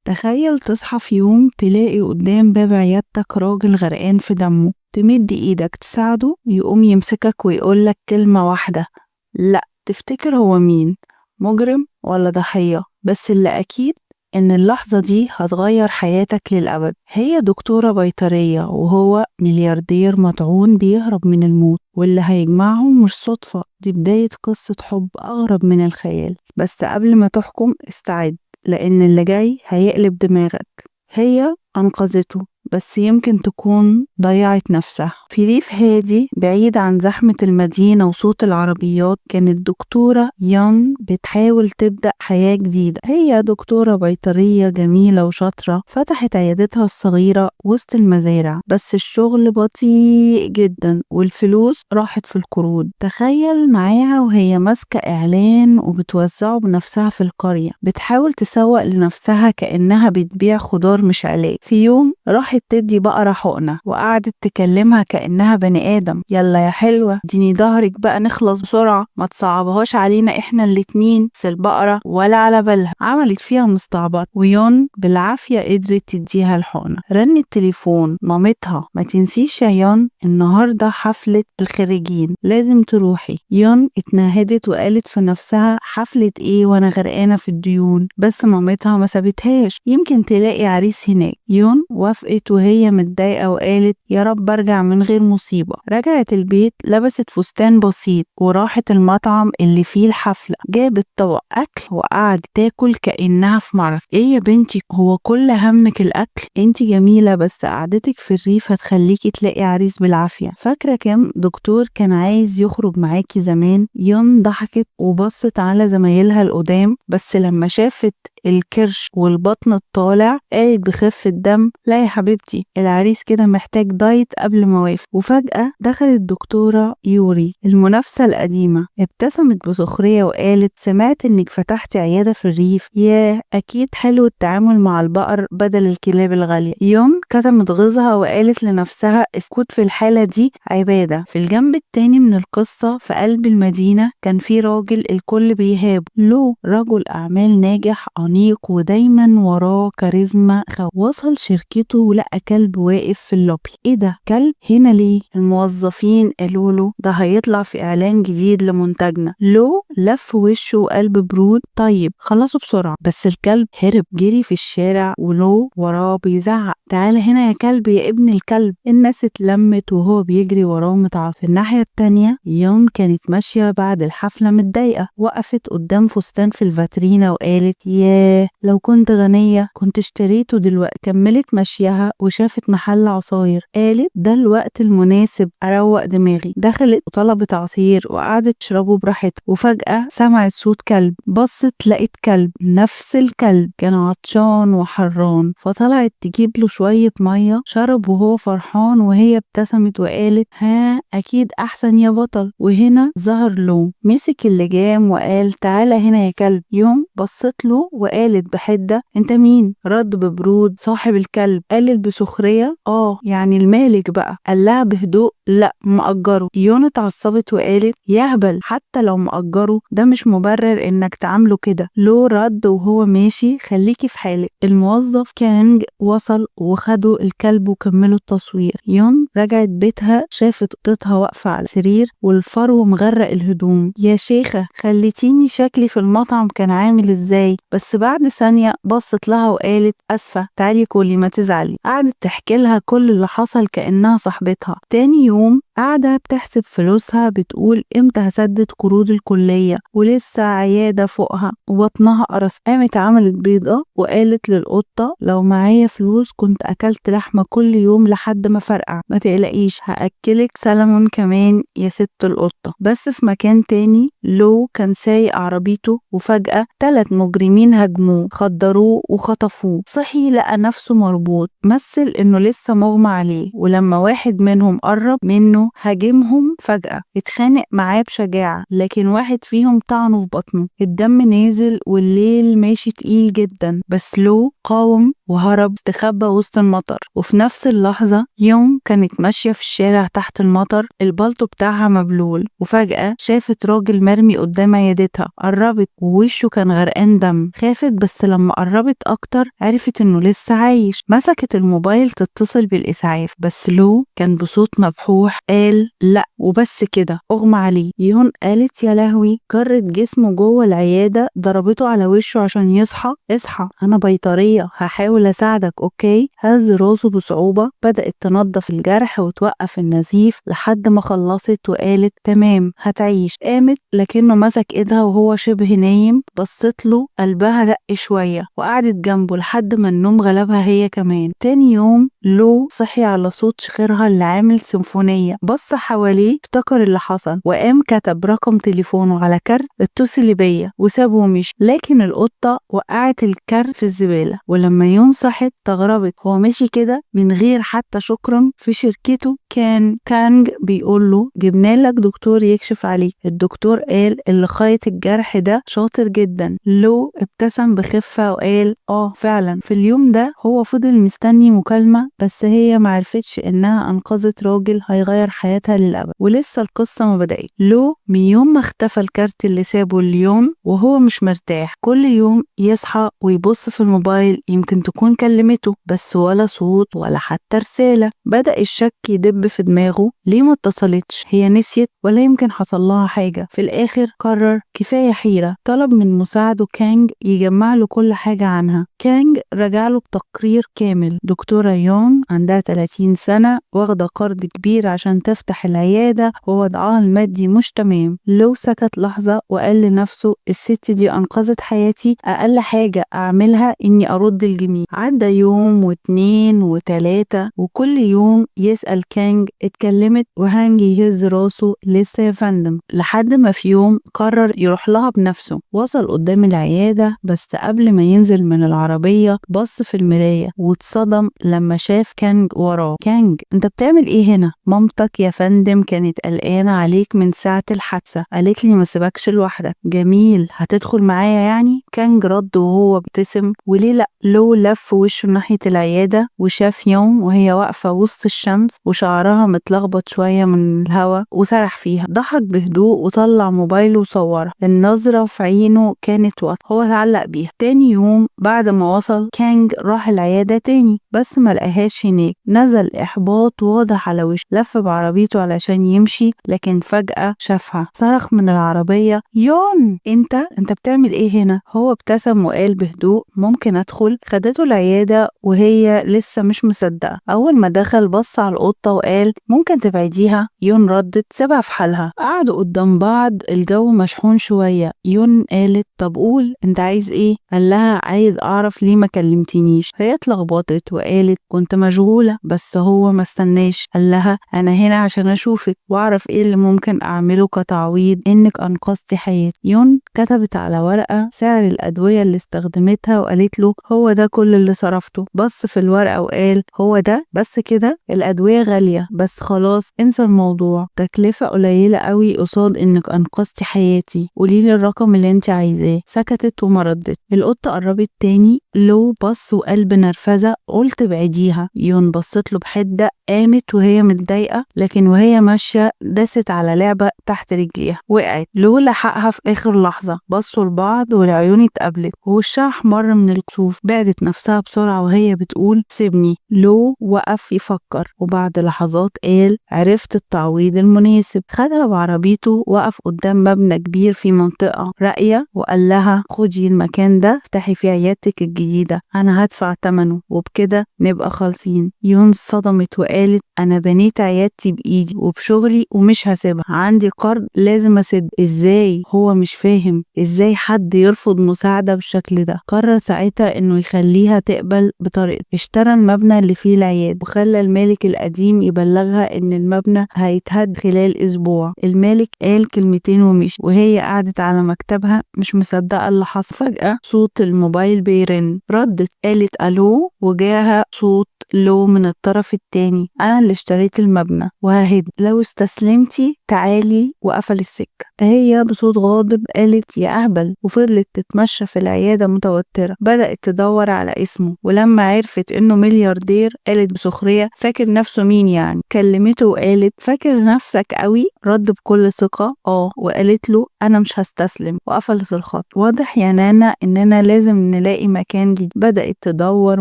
تخيل تصحى في يوم تلاقي قدام باب عيادتك راجل غرقان في دمه، تمد ايدك تساعده يقوم يمسكك ويقولك كلمة واحدة: لأ. تفتكر هو مين؟ مجرم ولا ضحية؟ بس اللي أكيد إن اللحظة دي هتغير حياتك للأبد. هي دكتورة بيطرية وهو ملياردير مطعون بيهرب من الموت، واللي هيجمعهم مش صدفة، دي بداية قصة حب أغرب من الخيال. بس قبل ما تحكم استعد، لأن اللي جاي هيقلب دماغك. هي أنقذته، بس يمكن تكون ضيعت نفسها. في ريف هادي بعيد عن زحمة المدينة وصوت العربيات، كانت دكتورة يان بتحاول تبدأ حياة جديدة. هي دكتورة بيطرية جميلة وشاطرة، فتحت عيادتها الصغيرة وسط المزارع، بس الشغل بطيء جدا والفلوس راحت في القروض. تخيل معاها وهي ماسكة إعلان وبتوزعه بنفسها في القرية، بتحاول تسوق لنفسها كأنها بتبيع خضار مش علاج. في يوم راحت تدي بقرة حقنة وقعدت تكلمها كأنها بني آدم: يلا يا حلوة اديني ظهرك بقى نخلص بسرعة، ما تصعبهاش علينا احنا الاتنين. بس البقرة ولا على بالها، عملت فيها مستعبط، ويون بالعافية قدرت تديها الحقنة. رن التليفون، مامتها: ما تنسيش يا يون، النهاردة حفلة الخريجين لازم تروحي. يون اتنهدت وقالت في نفسها: حفلة ايه وانا غرقانة في الديون؟ بس مامتها ما سابتهاش، يمكن تلاقي عريس هناك. يون وافقت وهي متضايقة وقالت: يا رب ارجع من غير مصيبة. رجعت البيت، لبست فستان بسيط وراحت المطعم اللي فيه الحفلة، جابت طبق أكل وقعدت تاكل كأنها في معرض. ايه يا بنتي، هو كل همك الأكل؟ انتي جميلة، بس قعدتك في الريف هتخليكي تلاقي عريس بالعافية. فاكرة كام دكتور كان عايز يخرج معاكي زمان؟ يون ضحكت وبصت على زمايلها القدام، بس لما شافت الكرش والبطن الطالع قالت بخفة دم: لا يا حبيبتي، العريس كده محتاج دايت قبل ما اوافق. وفجأة دخلت الدكتورة يوري، المنافسة القديمة، ابتسمت بسخرية وقالت: سمعت انك فتحتي عيادة في الريف، ياه اكيد حلو التعامل مع البقر بدل الكلاب الغالية. يوم كتمت غيظها وقالت لنفسها: اسكت في الحالة دي عبادة. في الجنب التاني من القصة، في قلب المدينة، كان في راجل الكل بيهابه له، رجل أعمال ناجح أنيق ودايما وراه كاريزما. وصل شركته ولقى كلب واقف في اللوبي. ايه ده، كلب هنا ليه؟ الموظفين قالوا له: ده هيطلع في اعلان جديد لمنتجنا. لو لف وشه وقال ببرود: طيب خلصوا بسرعة. بس الكلب هرب، جري في الشارع ولو وراه بيزعق: تعالى هنا يا كلب يا ابن الكلب. الناس اتلمت وهو بيجري وراه متعصب. في الناحية التانية، يون كانت ماشية بعد الحفلة متضايقة، وقفت قدام فستان في الفاترينا وقالت: ياه لو كنت غنية كنت اشتريته دلوقتي. كملت مشيها وشافت محل عصاير، قالت: ده الوقت المناسب اروق دماغي. دخلت وطلبت عصير وقعدت تشربه براحتها، وفجأة سمعت صوت كلب. بصت لقت كلب، نفس الكلب، كان عطشان وحران، فطلعت تجيب له شوية مية. شرب وهو فرحان، وهي ابتسمت وقالت: ها اكيد احسن يا بطل. وهنا ظهر له، مسك اللجام وقال: تعالى هنا يا كلب. يوم بصت له وقالت بحدة: انت مين؟ رد ببرود: صاحب الكلب. قالت بسخرية: اه يعني المالك بقى. قال لها بهدوء: لا، مأجره. يون اتعصبت وقالت: يهبل، حتى لو مأجره ده مش مبرر انك تعامله كده. لو رد وهو ماشي: خليكي في حالك. الموظف كانج وصل وخدوا الكلب وكملوا التصوير. يون رجعت بيتها، شافت قطتها واقفة على السرير والفرو مغرق الهدوم. يا شيخة خليتيني شكلي في المطعم كان عامل ازاي. بس بعد ثانية بصت لها وقالت: اسفة، تعالي كلي ما تزعلي. قعدت تحكي لها كل اللي حصل كأنها صاحبتها. تاني يوم قاعدة بتحسب فلوسها، بتقول امتى هسدد قروض الكلية ولسه عيادة فوقها وبطنها قرص. قامت عملت بيضة وقالت للقطة: لو معايا فلوس كنت أكلت لحمة كل يوم لحد ما فرقع، ما تقلقيش هأكلك سلمون كمان يا ست القطة. بس في مكان تاني، لو كان سايق عربيته وفجأة 3 مجرمين هاجموه، خدروه وخطفوه. صحي لقى نفسه مربوط، مثل انه لسه مغمى عليه، ولما واحد منهم قرب منه لكنه هاجمهم فجأة. اتخانق معاه بشجاعة، لكن واحد فيهم طعنه في بطنه. الدم نازل والليل ماشي تقيل جدا، بس لو قاوم وهرب، استخبى وسط المطر. وفي نفس اللحظة يوم كانت ماشية في الشارع تحت المطر، البلطو بتاعها مبلول، وفجأة شافت راجل مرمي قدام عيادتها. قربت ووشه كان غرقان دم. خافت، بس لما قربت أكتر عرفت إنه لسه عايش. مسكت الموبايل تتصل بالإسعاف، بس لو كان بصوت مبحوح قال لأ، وبس كده أغمى عليه. يون قالت يا لهوي، كرت جسمه جوه العيادة، ضربته على وشه عشان يصحى. اصحى، أنا بيطرية، هحاول أساعدك، okay؟ هز راسه بصعوبة. بدأت تنظف الجرح وتوقف النزيف لحد ما خلصت وقالت تمام هتعيش. قامت، لكنه مسك ايدها وهو شبه نايم. بصت له، قلبها دق شوية، وقعدت جنبه لحد ما النوم غلبها هي كمان. تاني يوم لو صحي على صوت شخيرها اللي عامل سيمفونية. بص حواليه، افتكر اللي حصل، وقام كتب رقم تليفونه على كارت اتصلي بيا وسابه ومشي. لكن القطة وقعت الكارت في الزبالة. ولما يون صحت استغربت، هو ماشي كده من غير حتى شكرا؟ في شركته كان كانج بيقول له جبنا لك دكتور يكشف عليك، الدكتور قال اللي خيط الجرح ده شاطر جدا. لو ابتسم بخفة وقال اه فعلا. في اليوم ده هو فضل مستني مكالمة، بس هي معرفتش انها انقذت راجل هيغير حياتها للأبد. ولسه القصة ما بدأت. لو من يوم ما اختفى الكارت اللي سابه اليوم وهو مش مرتاح. كل يوم يصحى ويبص في الموبايل، يمكن تكون كلمته، بس ولا صوت ولا حتى رسالة. بدأ الشك يدب في دماغه، ليه ما اتصلتش؟ هي نسيت ولا يمكن حصل لها حاجة؟ في الآخر قرر كفاية حيرة. طلب من مساعده كانج يجمع له كل حاجة عنها. كانج رجع له بتقرير كامل. دكتورة يون عندها 30 سنة، واخدة قرض كبير عشان تفتح العيادة، ووضعها المادي مش تمام. لو سكت لحظة وقال لنفسه الست دي أنقذت حياتي، أقل حاجة أعملها إني أرد الجميل. عدى يوم واتنين وتلاتة، وكل يوم يسأل كانج اتكلمت؟ وهانج يهز راسه لسه يا فندم. لحد ما في يوم قرر يروح لها بنفسه. وصل قدام العيادة، بس قبل ما ينزل من العربية بص في المراية واتصدم لما شاف كانج وراه. كانج انت بتعمل ايه هنا؟ مامتك يا فندم كانت قلقانة عليك من ساعة الحادثة، قالت لي ما سيبكش لوحدك. جميل، هتدخل معايا يعني؟ كانج رد وهو ابتسم وليه لا. لو لف وشه ناحية العيادة وشاف يوم وهي واقفة وسط الشمس وشعرها متلخبط شوية من الهوا، وسرح فيها. ضحك بهدوء وطلع موبايله وصورها. النظرة في عينه كانت واضحة، هو اتعلق بيها. تاني يوم بعد ما وصل كانج راح العيادة تاني، بس ما لقاهاش هناك. نزل إحباط واضح على وشه. لف بعربيته علشان يمشي، لكن فجأة شافها. صرخ من العربية يون انت بتعمل ايه هنا؟ هو ابتسم وقال بهدوء ممكن ادخل؟ خدته العيادة وهي لسه مش مصدقة. اول ما دخل بص على القطة وقال ممكن تبعديها؟ يون ردت سيبها في حالها. قعدوا قدام بعض، الجو مشحون شوية. يون قالت طب قول انت عايز ايه؟ قال لها عايز اعرف ليه ما كلمتنيش. هي اتلخبطت وقالت كنت مشغولة، بس هو ما استناش. قال لها انا هنا عشان اشوفك واعرف ايه اللي ممكن اعمله كتعويض انك انقذتي حياتي. يون كتبت على ورقة سعر الادوية اللي استخدمتها وقالت له هو ده كل اللي صرفته. بص في الورقة وقال هو ده بس كده؟ الادوية غالية، بس خلاص انسى الموضوع، تكلفة قليلة قوي قصاد انك انقذتي حياتي، قوليلي الرقم اللي انت عايزاه. سكتت وما ردت. القطة قربت تاني. لو بص وقال بنرفزة قلت بعديها. يون بصت له بحدة، قامت وهي متضايقة، لكن وهي ماشية دست على لعبة تحت رجليها وقعت. لو لحقها في آخر لحظة. بصوا لبعض والعيون اتقابلت ووشها احمر من الكسوف. بعدت نفسها بسرعة وهي بتقول سيبني. لو وقف يفكر، وبعد لحظات قال عرفت التعويض المناسب. خدها بعربيته، وقف قدام مبنى كبير في منطقة راقية وقال لها خدي المكان ده، افتحي فيه عيادتك الجديدة، أنا هدفع تمنه وبكده نبقى خالصين. يون صدمت وقالت أنا بنيت عيادتي بإيدي وبشغلي ومش هسيبها، عندي قرض لازم أسد. إزاي؟ هو مش فاهم إزاي حد يرفض مساعدة بالشكل ده. قرر ساعتها إنه يخليها تقبل بطريقته. اشترى المبنى اللي فيه العيادة وخلى المالك القديم يبلغها إن المبنى هيتهد خلال أسبوع. المالك قال كلمتين ومشي، وهي قعدت على مكتبها مش مصدقة اللي حصل. فجأة صوت الموبايل بيرن. ردت قالت ألو، وجاها صوت لو من الطرف التاني: أنا اللي اشتريت المبنى وههد، لو استسلمتي تعالي. وقفل السكة. هي بصوت غاضب قالت يا أهبل، وفضلت تتمشى في العيادة متوترة. بدأت تدور على اسمه، ولما عرفت إنه ملياردير قالت بسخرية فاكر نفسه مين يعني؟ كلمته وقالت فاكر نفسك قوي؟ رد بكل ثقة اه، وقالت له أنا مش هستسلم، وقفلت الخط. واضح يا نانا إننا لازم نلاقي مكان جديد. بدأت تدور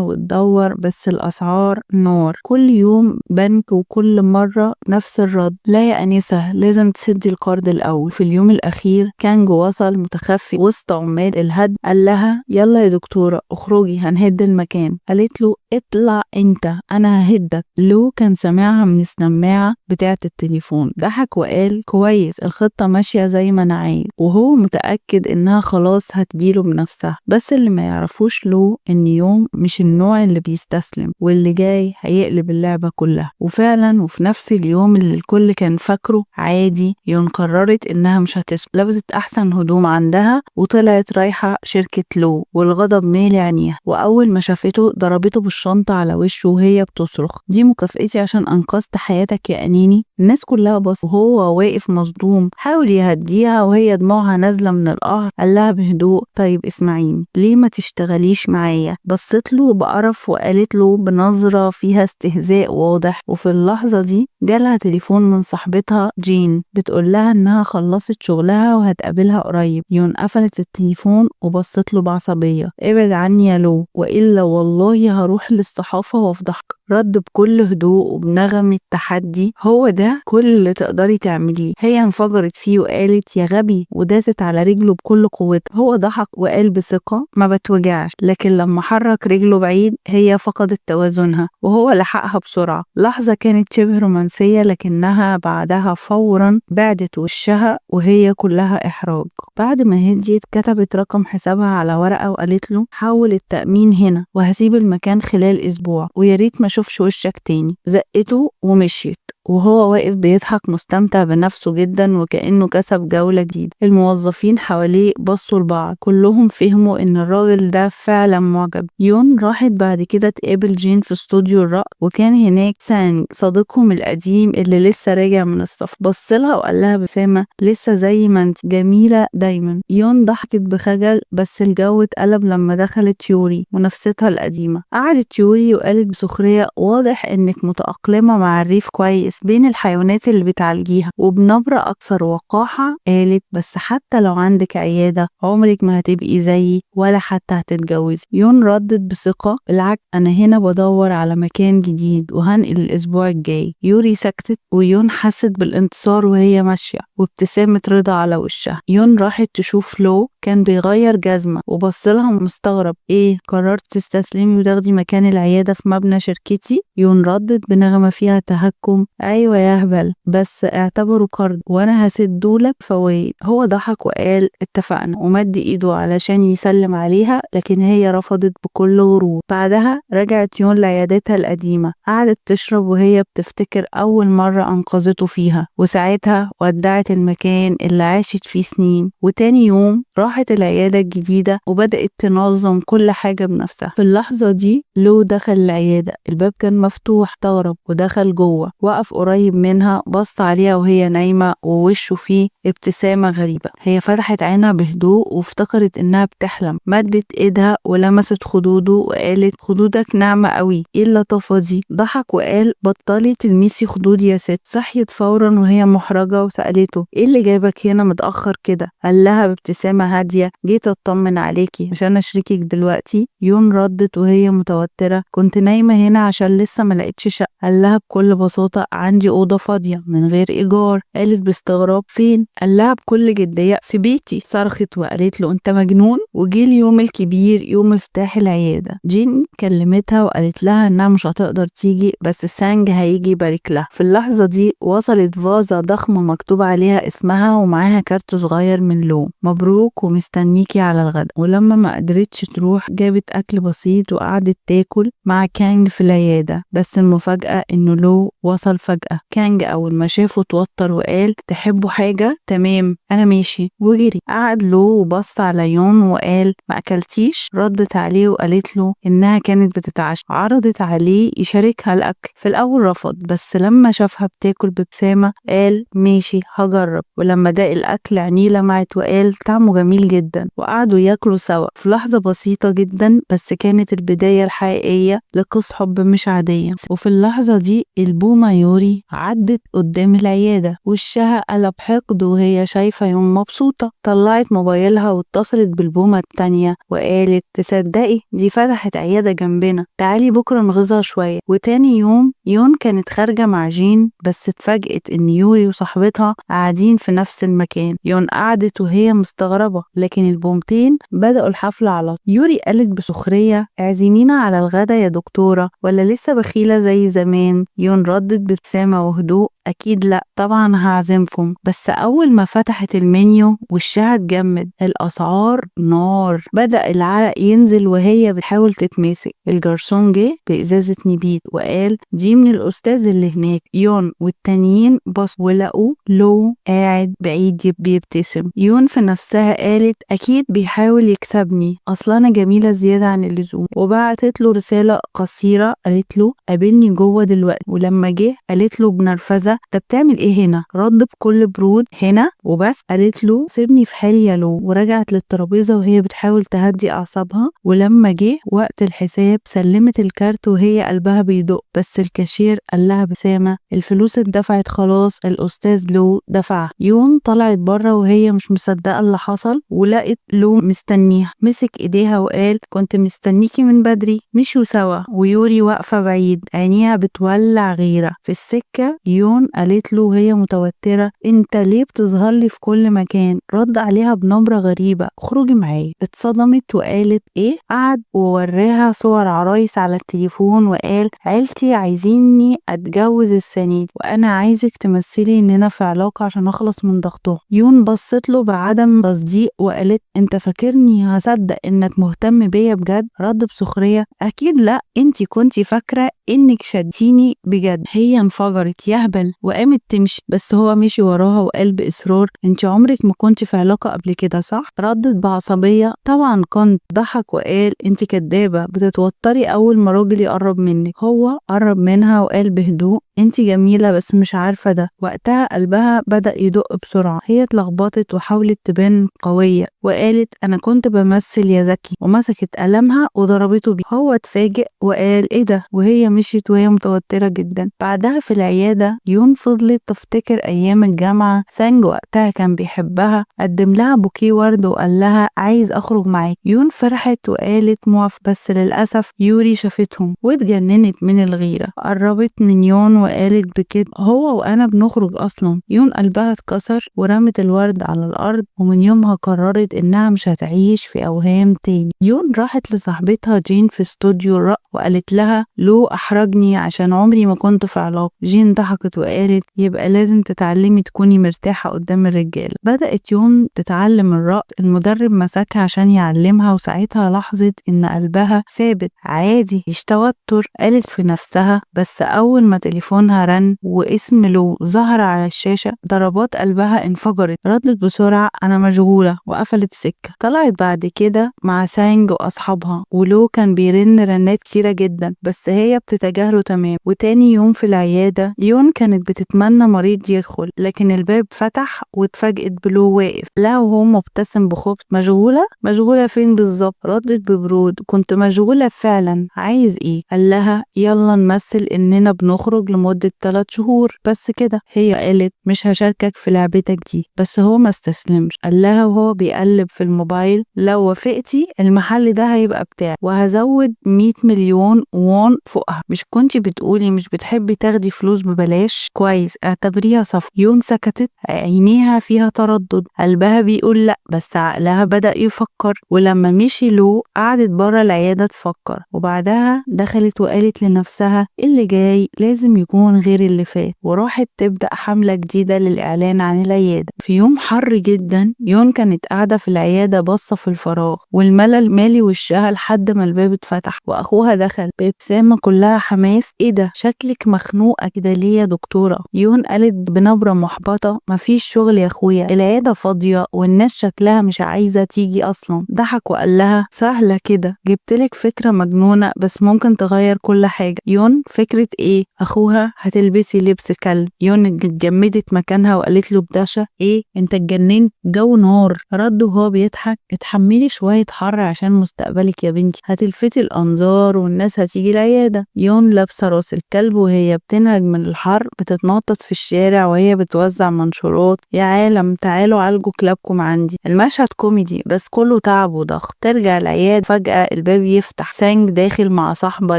وتدور، بس الأسعار نار، كل يوم بنك وكل مرة نفس الرد: لا يا أنسة، لازم تسدي القرض الأول. في اليوم الأخير كانج وصل متخفي وسط عمال الهد، قال لها يلا يا دكتورة اخرجي هنهد المكان. قالت له اطلع انت، انا ههدك. لو كان سامعها من السماعة بتاعة التليفون. ضحك وقال كويس، الخطة ماشية زي ما انا عايز، وهو متأكد انها خلاص هتجيله بنفسها. بس اللي ما يعرفوش لو ان يوم مش النوع اللي بيستسلم، واللي جاي هيقلب اللعبة كلها. وفعلا وفي نفس اليوم اللي الكل كان فاكره عادي، يون قررت انها مش هتسكت. لبست احسن هدوم عندها وطلعت رايحة شركة لو، والغضب مالي عينيها. واول ما شافته ضربته بالشنطة على وشه وهي بتصرخ دي مكافئتي عشان انقذت حياتك يا انيني. الناس كلها بصت وهو واقف مصدوم، حاول يهديها وهي دموعها نازلة من القهر. قال لها بهدوء طيب اسمعيني، ليه ما تشتغليش معايا؟ بصت له بقرف وقالت له بنظرة فيها استهزاء واضح. وفي اللحظة دي جالها تليفون من صاحبتها جين بتقول لها انها خلصت شغلها وهتقابلها قريب. يون قفلت التليفون وبصت له بعصبية ابعد عني يا لو، وإلا والله هروح للصحافة وافضحك. رد بكل هدوء وبنغمة تحدي هو ده كل اللي تقدري تعمليه. هي انفجرت فيه وقالت يا غبي، وداست على رجله بكل قوتها. هو ضحك وقال بثقة ما بتوجعش، لكن لما حرك رجله بعيد هي فقدت توازنها وهو لحقها بسرعة. لحظة كانت شبه رومانسية، لكنها بعدها فورا بعدت وشها وهي كلها إحراج. بعد ما هديت كتبت رقم حسابها على ورقة وقالت له حول التأمين هنا وهسيب المكان خلال أسبوع، ويا ريت ما اشوفش وشك تاني. زقته ومشيت وهو واقف بيضحك مستمتع بنفسه جدا وكأنه كسب جولة جديدة. الموظفين حواليه بصوا لبعض، كلهم فهموا ان الراجل ده فعلا معجب. يون راحت بعد كده تقابل جين في استوديو الرقص، وكان هناك سانج صديقهم القديم اللي لسه راجع من السفر. بص لها وقال لها بابتسامة لسه زي ما انت جميلة دايما. يون ضحكت بخجل، بس الجو اتقلب لما دخلت يوري منافستها القديمة. قعدت يوري وقالت بسخرية واضح انك متأقلمة مع الريف كويس بين الحيوانات اللي بتعالجيها. وبنبرة أكثر وقاحة قالت بس حتى لو عندك عيادة عمرك ما هتبقي زيي ولا حتى هتتجوزي. يون ردت بثقة بالعكس، أنا هنا بدور على مكان جديد وهنقل الأسبوع الجاي. يوري سكتت ويون حست بالانتصار وهي ماشية وابتسامة رضا على وشها. يون راحت تشوف لو كان بيغير جزمة وبصلها مستغرب ايه قررت تستسلمي وتاخدي مكان العيادة في مبنى شركتي؟ يون ردت بنغمة فيها تهكم ايوه يا هبل، بس اعتبره قرض وانا هسدهولك فوايد. هو ضحك وقال اتفقنا، ومد ايده علشان يسلم عليها لكن هي رفضت بكل غرور. بعدها رجعت يون لعيادتها القديمة، قعدت تشرب وهي بتفتكر أول مرة أنقذته فيها، وساعتها ودعت المكان اللي عاشت فيه سنين. وتاني يوم راحت العيادة الجديدة وبدأت تنظم كل حاجة بنفسها. في اللحظة دي لو دخل العيادة، الباب كان مفتوح، استغرب ودخل جوه، وقف قريب منها، بص عليها وهي نايمة ووشه فيه ابتسامة غريبة. هي فتحت عينها بهدوء وافتكرت إنها بتحلم، مدت إيدها ولمست خدوده وقالت خدودك ناعمة قوي، إيه اللطافة دي؟ ضحك وقال بطلي تلمسي خدودي يا ست. صحيت فورا وهي محرجة وسألته إيه اللي جايبك هنا متأخر كده؟ قال لها بابتسامة هادية جيت أطمن عليكي، مش أنا شريكك دلوقتي؟ يون ردت وهي متوترة كنت نايمة هنا عشان لسه ما لقيتش شقة. قال لها بكل بساطة عندي أوضة فاضية من غير إيجار. قالت باستغراب فين؟ قال لها بكل جدية في بيتي. صرخت وقالت له أنت مجنون؟ وجي اليوم الكبير يوم افتتاح العيادة. جين كلمتها وقالت لها إنها مش هتقدر تيجي بس سانج هيجي يبارك لها. في اللحظة دي وصلت فازة ضخمة مكتوب عليها اسمها ومعاها كارت صغير من لو مبروك ومستنيكي على الغداء. ولما ما قدرتش تروح جابت أكل بسيط وقعدت تاكل مع كانج في العيادة. بس المفاجأة إنه لو وصل في فجأة. كانج أول ما شافه اتوتر وقال تحبوا حاجة؟ تمام أنا ماشي، وجري. قعد لو وبص على يون وقال ما أكلتيش؟ ردت عليه وقالت له إنها كانت بتتعشى. عرضت عليه يشاركها الأكل، في الأول رفض، بس لما شافها بتاكل بابتسامة قال ماشي هجرب. ولما داق الأكل عينيه لمعت وقال طعمه جميل جدا، وقعدوا ياكلوا سوا. في لحظة بسيطة جدا بس كانت البداية الحقيقية لقصة حب مش عادية. وفي اللحظة دي البومة يوري عدت قدام العيادة، وشها قلب حقد وهي شايفة يوم مبسوطة. طلعت موبايلها واتصلت بالبومة التانية وقالت تصدقي دي فتحت عيادة جنبنا، تعالي بكرة نغيظها شوية. وتاني يوم يون كانت خارجة مع جين، بس اتفاجئت ان يوري وصاحبتها قاعدين في نفس المكان. يون قعدت وهي مستغربة، لكن البومتين بدأوا الحفلة على طول. يوري قالت بسخرية اعزمينا على الغدا يا دكتورة، ولا لسه بخيلة زي زمان؟ يون ردت بابتسامة وهدوء أكيد لأ، طبعا هعزمكم. بس أول ما فتحت المنيو وشها اتجمد، الأسعار نار، بدأ العرق ينزل وهي بتحاول تتماسك. الجرسون جه بإزازة نبيت وقال دي من الأستاذ اللي هناك. يون والتانيين بصوا ولقوا لو قاعد بعيد بيبتسم. يون في نفسها قالت أكيد بيحاول يكسبني، أصل أنا جميلة زيادة عن اللزوم. وبعتت له رسالة قصيرة قالت له قابلني جوه دلوقتي. ولما جه قالت له بنرفزة انت بتعمل ايه هنا؟ رد بكل برود هنا وبس. قالت له سيبني في حالي يا لو، ورجعت للترابيزة وهي بتحاول تهدي أعصابها. ولما جه وقت الحساب سلمت الكارت وهي قلبها بيدق، بس الكاشير قال لها بابتسامة الفلوس اتدفعت خلاص، الأستاذ لو دفع. يون طلعت بره وهي مش مصدقة اللي حصل، ولقت لو مستنيها. مسك ايديها وقال كنت مستنيكي من بدري. مشوا سوا ويوري واقفة بعيد عينيها بتولع غيرة. في السكة يون قالت له وهي متوترة انت ليه بتظهر لي في كل مكان؟ رد عليها بنبرة غريبة اخرجي معايا. اتصدمت وقالت ايه؟ قعد ووراها صور عرايس على التليفون وقال عيلتي عايزيني اتجوز السنة دي، وانا عايزك تمثلي اننا في علاقة عشان اخلص من ضغطهم. يون بصت له بعدم تصديق وقالت انت فاكرني هصدق انك مهتم بيا بجد؟ رد بسخرية اكيد لا، انتي كنتي فاكرة انك شدتيني بجد. هي انفجرت يهبل وقامت تمشي، بس هو مشي وراها وقال بإصرار انت عمرك ما كنت في علاقة قبل كده صح؟ ردت بعصبية طبعا كنت. ضحك وقال انت كدابة، بتتوتري اول ما راجل يقرب منك. هو قرب منها وقال بهدوء انت جميلة بس مش عارفة ده. وقتها قلبها بدأ يدق بسرعة، هي اتلخبطت وحاولت تبان قوية وقالت انا كنت بمثل يا ذكي، ومسكت قلمها وضربته بيه. هو اتفاجئ وقال ايه ده، وهي مشيت وهي متوترة جدا. بعدها في العيادة يون فضلت تفتكر ايام الجامعة. سانج وقتها كان بيحبها، قدم لها بوكيه ورد وقال لها عايز اخرج معاك. يون فرحت وقالت موافقة، بس للأسف يوري شافتهم واتجننت من الغيرة. قربت من يون وقالت بكده هو وانا بنخرج اصلا. يون قلبها اتكسر ورمت الورد على الارض، ومن يومها قررت انها مش هتعيش في اوهام تاني. يون راحت لصاحبتها جين في استوديو الرقص وقالت لها لو احرجني عشان عمري ما كنت في علاقة. جين ضحكت وقالت يبقى لازم تتعلمي تكوني مرتاحة قدام الرجالة. بدأت يون تتعلم الرقص، المدرب مسكها عشان يعلمها، وساعتها لاحظت ان قلبها ثابت عادي مش توتر. قالت في نفسها بس اول ما تليفونها رن واسم لو ظهر على الشاشة ضربات قلبها انفجرت. ردت بسرعة انا مشغولة وقفلت السكة. طلعت بعد كده مع سانج واصحابها، ولو كان بيرن رنات كتيرة جدا بس هي بتتجاهله تمام. وتاني يوم في العيادة يون كانت بتتمنى مريض يدخل، لكن الباب فتح واتفاجئت بلو واقف. لا وهو مبتسم بخبث مشغولة؟ مشغولة فين بالظبط؟ ردت ببرود كنت مشغولة فعلا، عايز ايه؟ قال لها يلا نمثل اننا بنخرج لمدة 3 شهور بس كده. هي قالت مش هشاركك في لعبتك دي، بس هو ما استسلمش. قال لها وهو بيقلب في الموبايل لو وافقتي المحل ده هيبقى بتاعي وهزود 100 مليون وون فوقها، مش كنتي بتقولي مش بتحبي تاخدي فلوس ببلاش؟ كويس اعتبريها صفقة. يون سكتت، عينيها فيها تردد، قلبها بيقول لا بس عقلها بدأ يفكر. ولما مشي لو قعدت بره العيادة تفكر، وبعدها دخلت وقالت لنفسها اللي جاي لازم يكون يكون غير اللي فات، وراحت تبدأ حملة جديدة للإعلان عن العيادة. في يوم حر جدا يون كانت قاعدة في العيادة باصة في الفراغ والملل مالي وشها، لحد ما الباب اتفتح وأخوها دخل بابتسامة كلها حماس. ايه ده، شكلك مخنوقة كده ليه يا دكتورة؟ يون قالت بنبرة محبطة: مفيش شغل يا اخويا، العيادة فاضية والناس شكلها مش عايزة تيجي أصلا. ضحك وقال لها: سهلة كده، جبتلك فكرة مجنونة بس ممكن تغير كل حاجة. يون: فكرة ايه؟ أخوها: هتلبسي لبس كلب. يون اتجمدت مكانها وقالت له بدهشة: ايه انت اتجننت؟ جو نار. رد وهو بيضحك: اتحملي شوية حر عشان مستقبلك يا بنتي، هتلفتي الأنظار والناس هتيجي العيادة. يون لابسة راس الكلب وهي بتنهج من الحر، بتتنطط في الشارع وهي بتوزع منشورات: يا عالم تعالوا عالجوا كلابكم عندي. المشهد كوميدي بس كله تعب وضغط. ترجع العيادة، فجأة الباب يفتح، سانج داخل مع صاحبة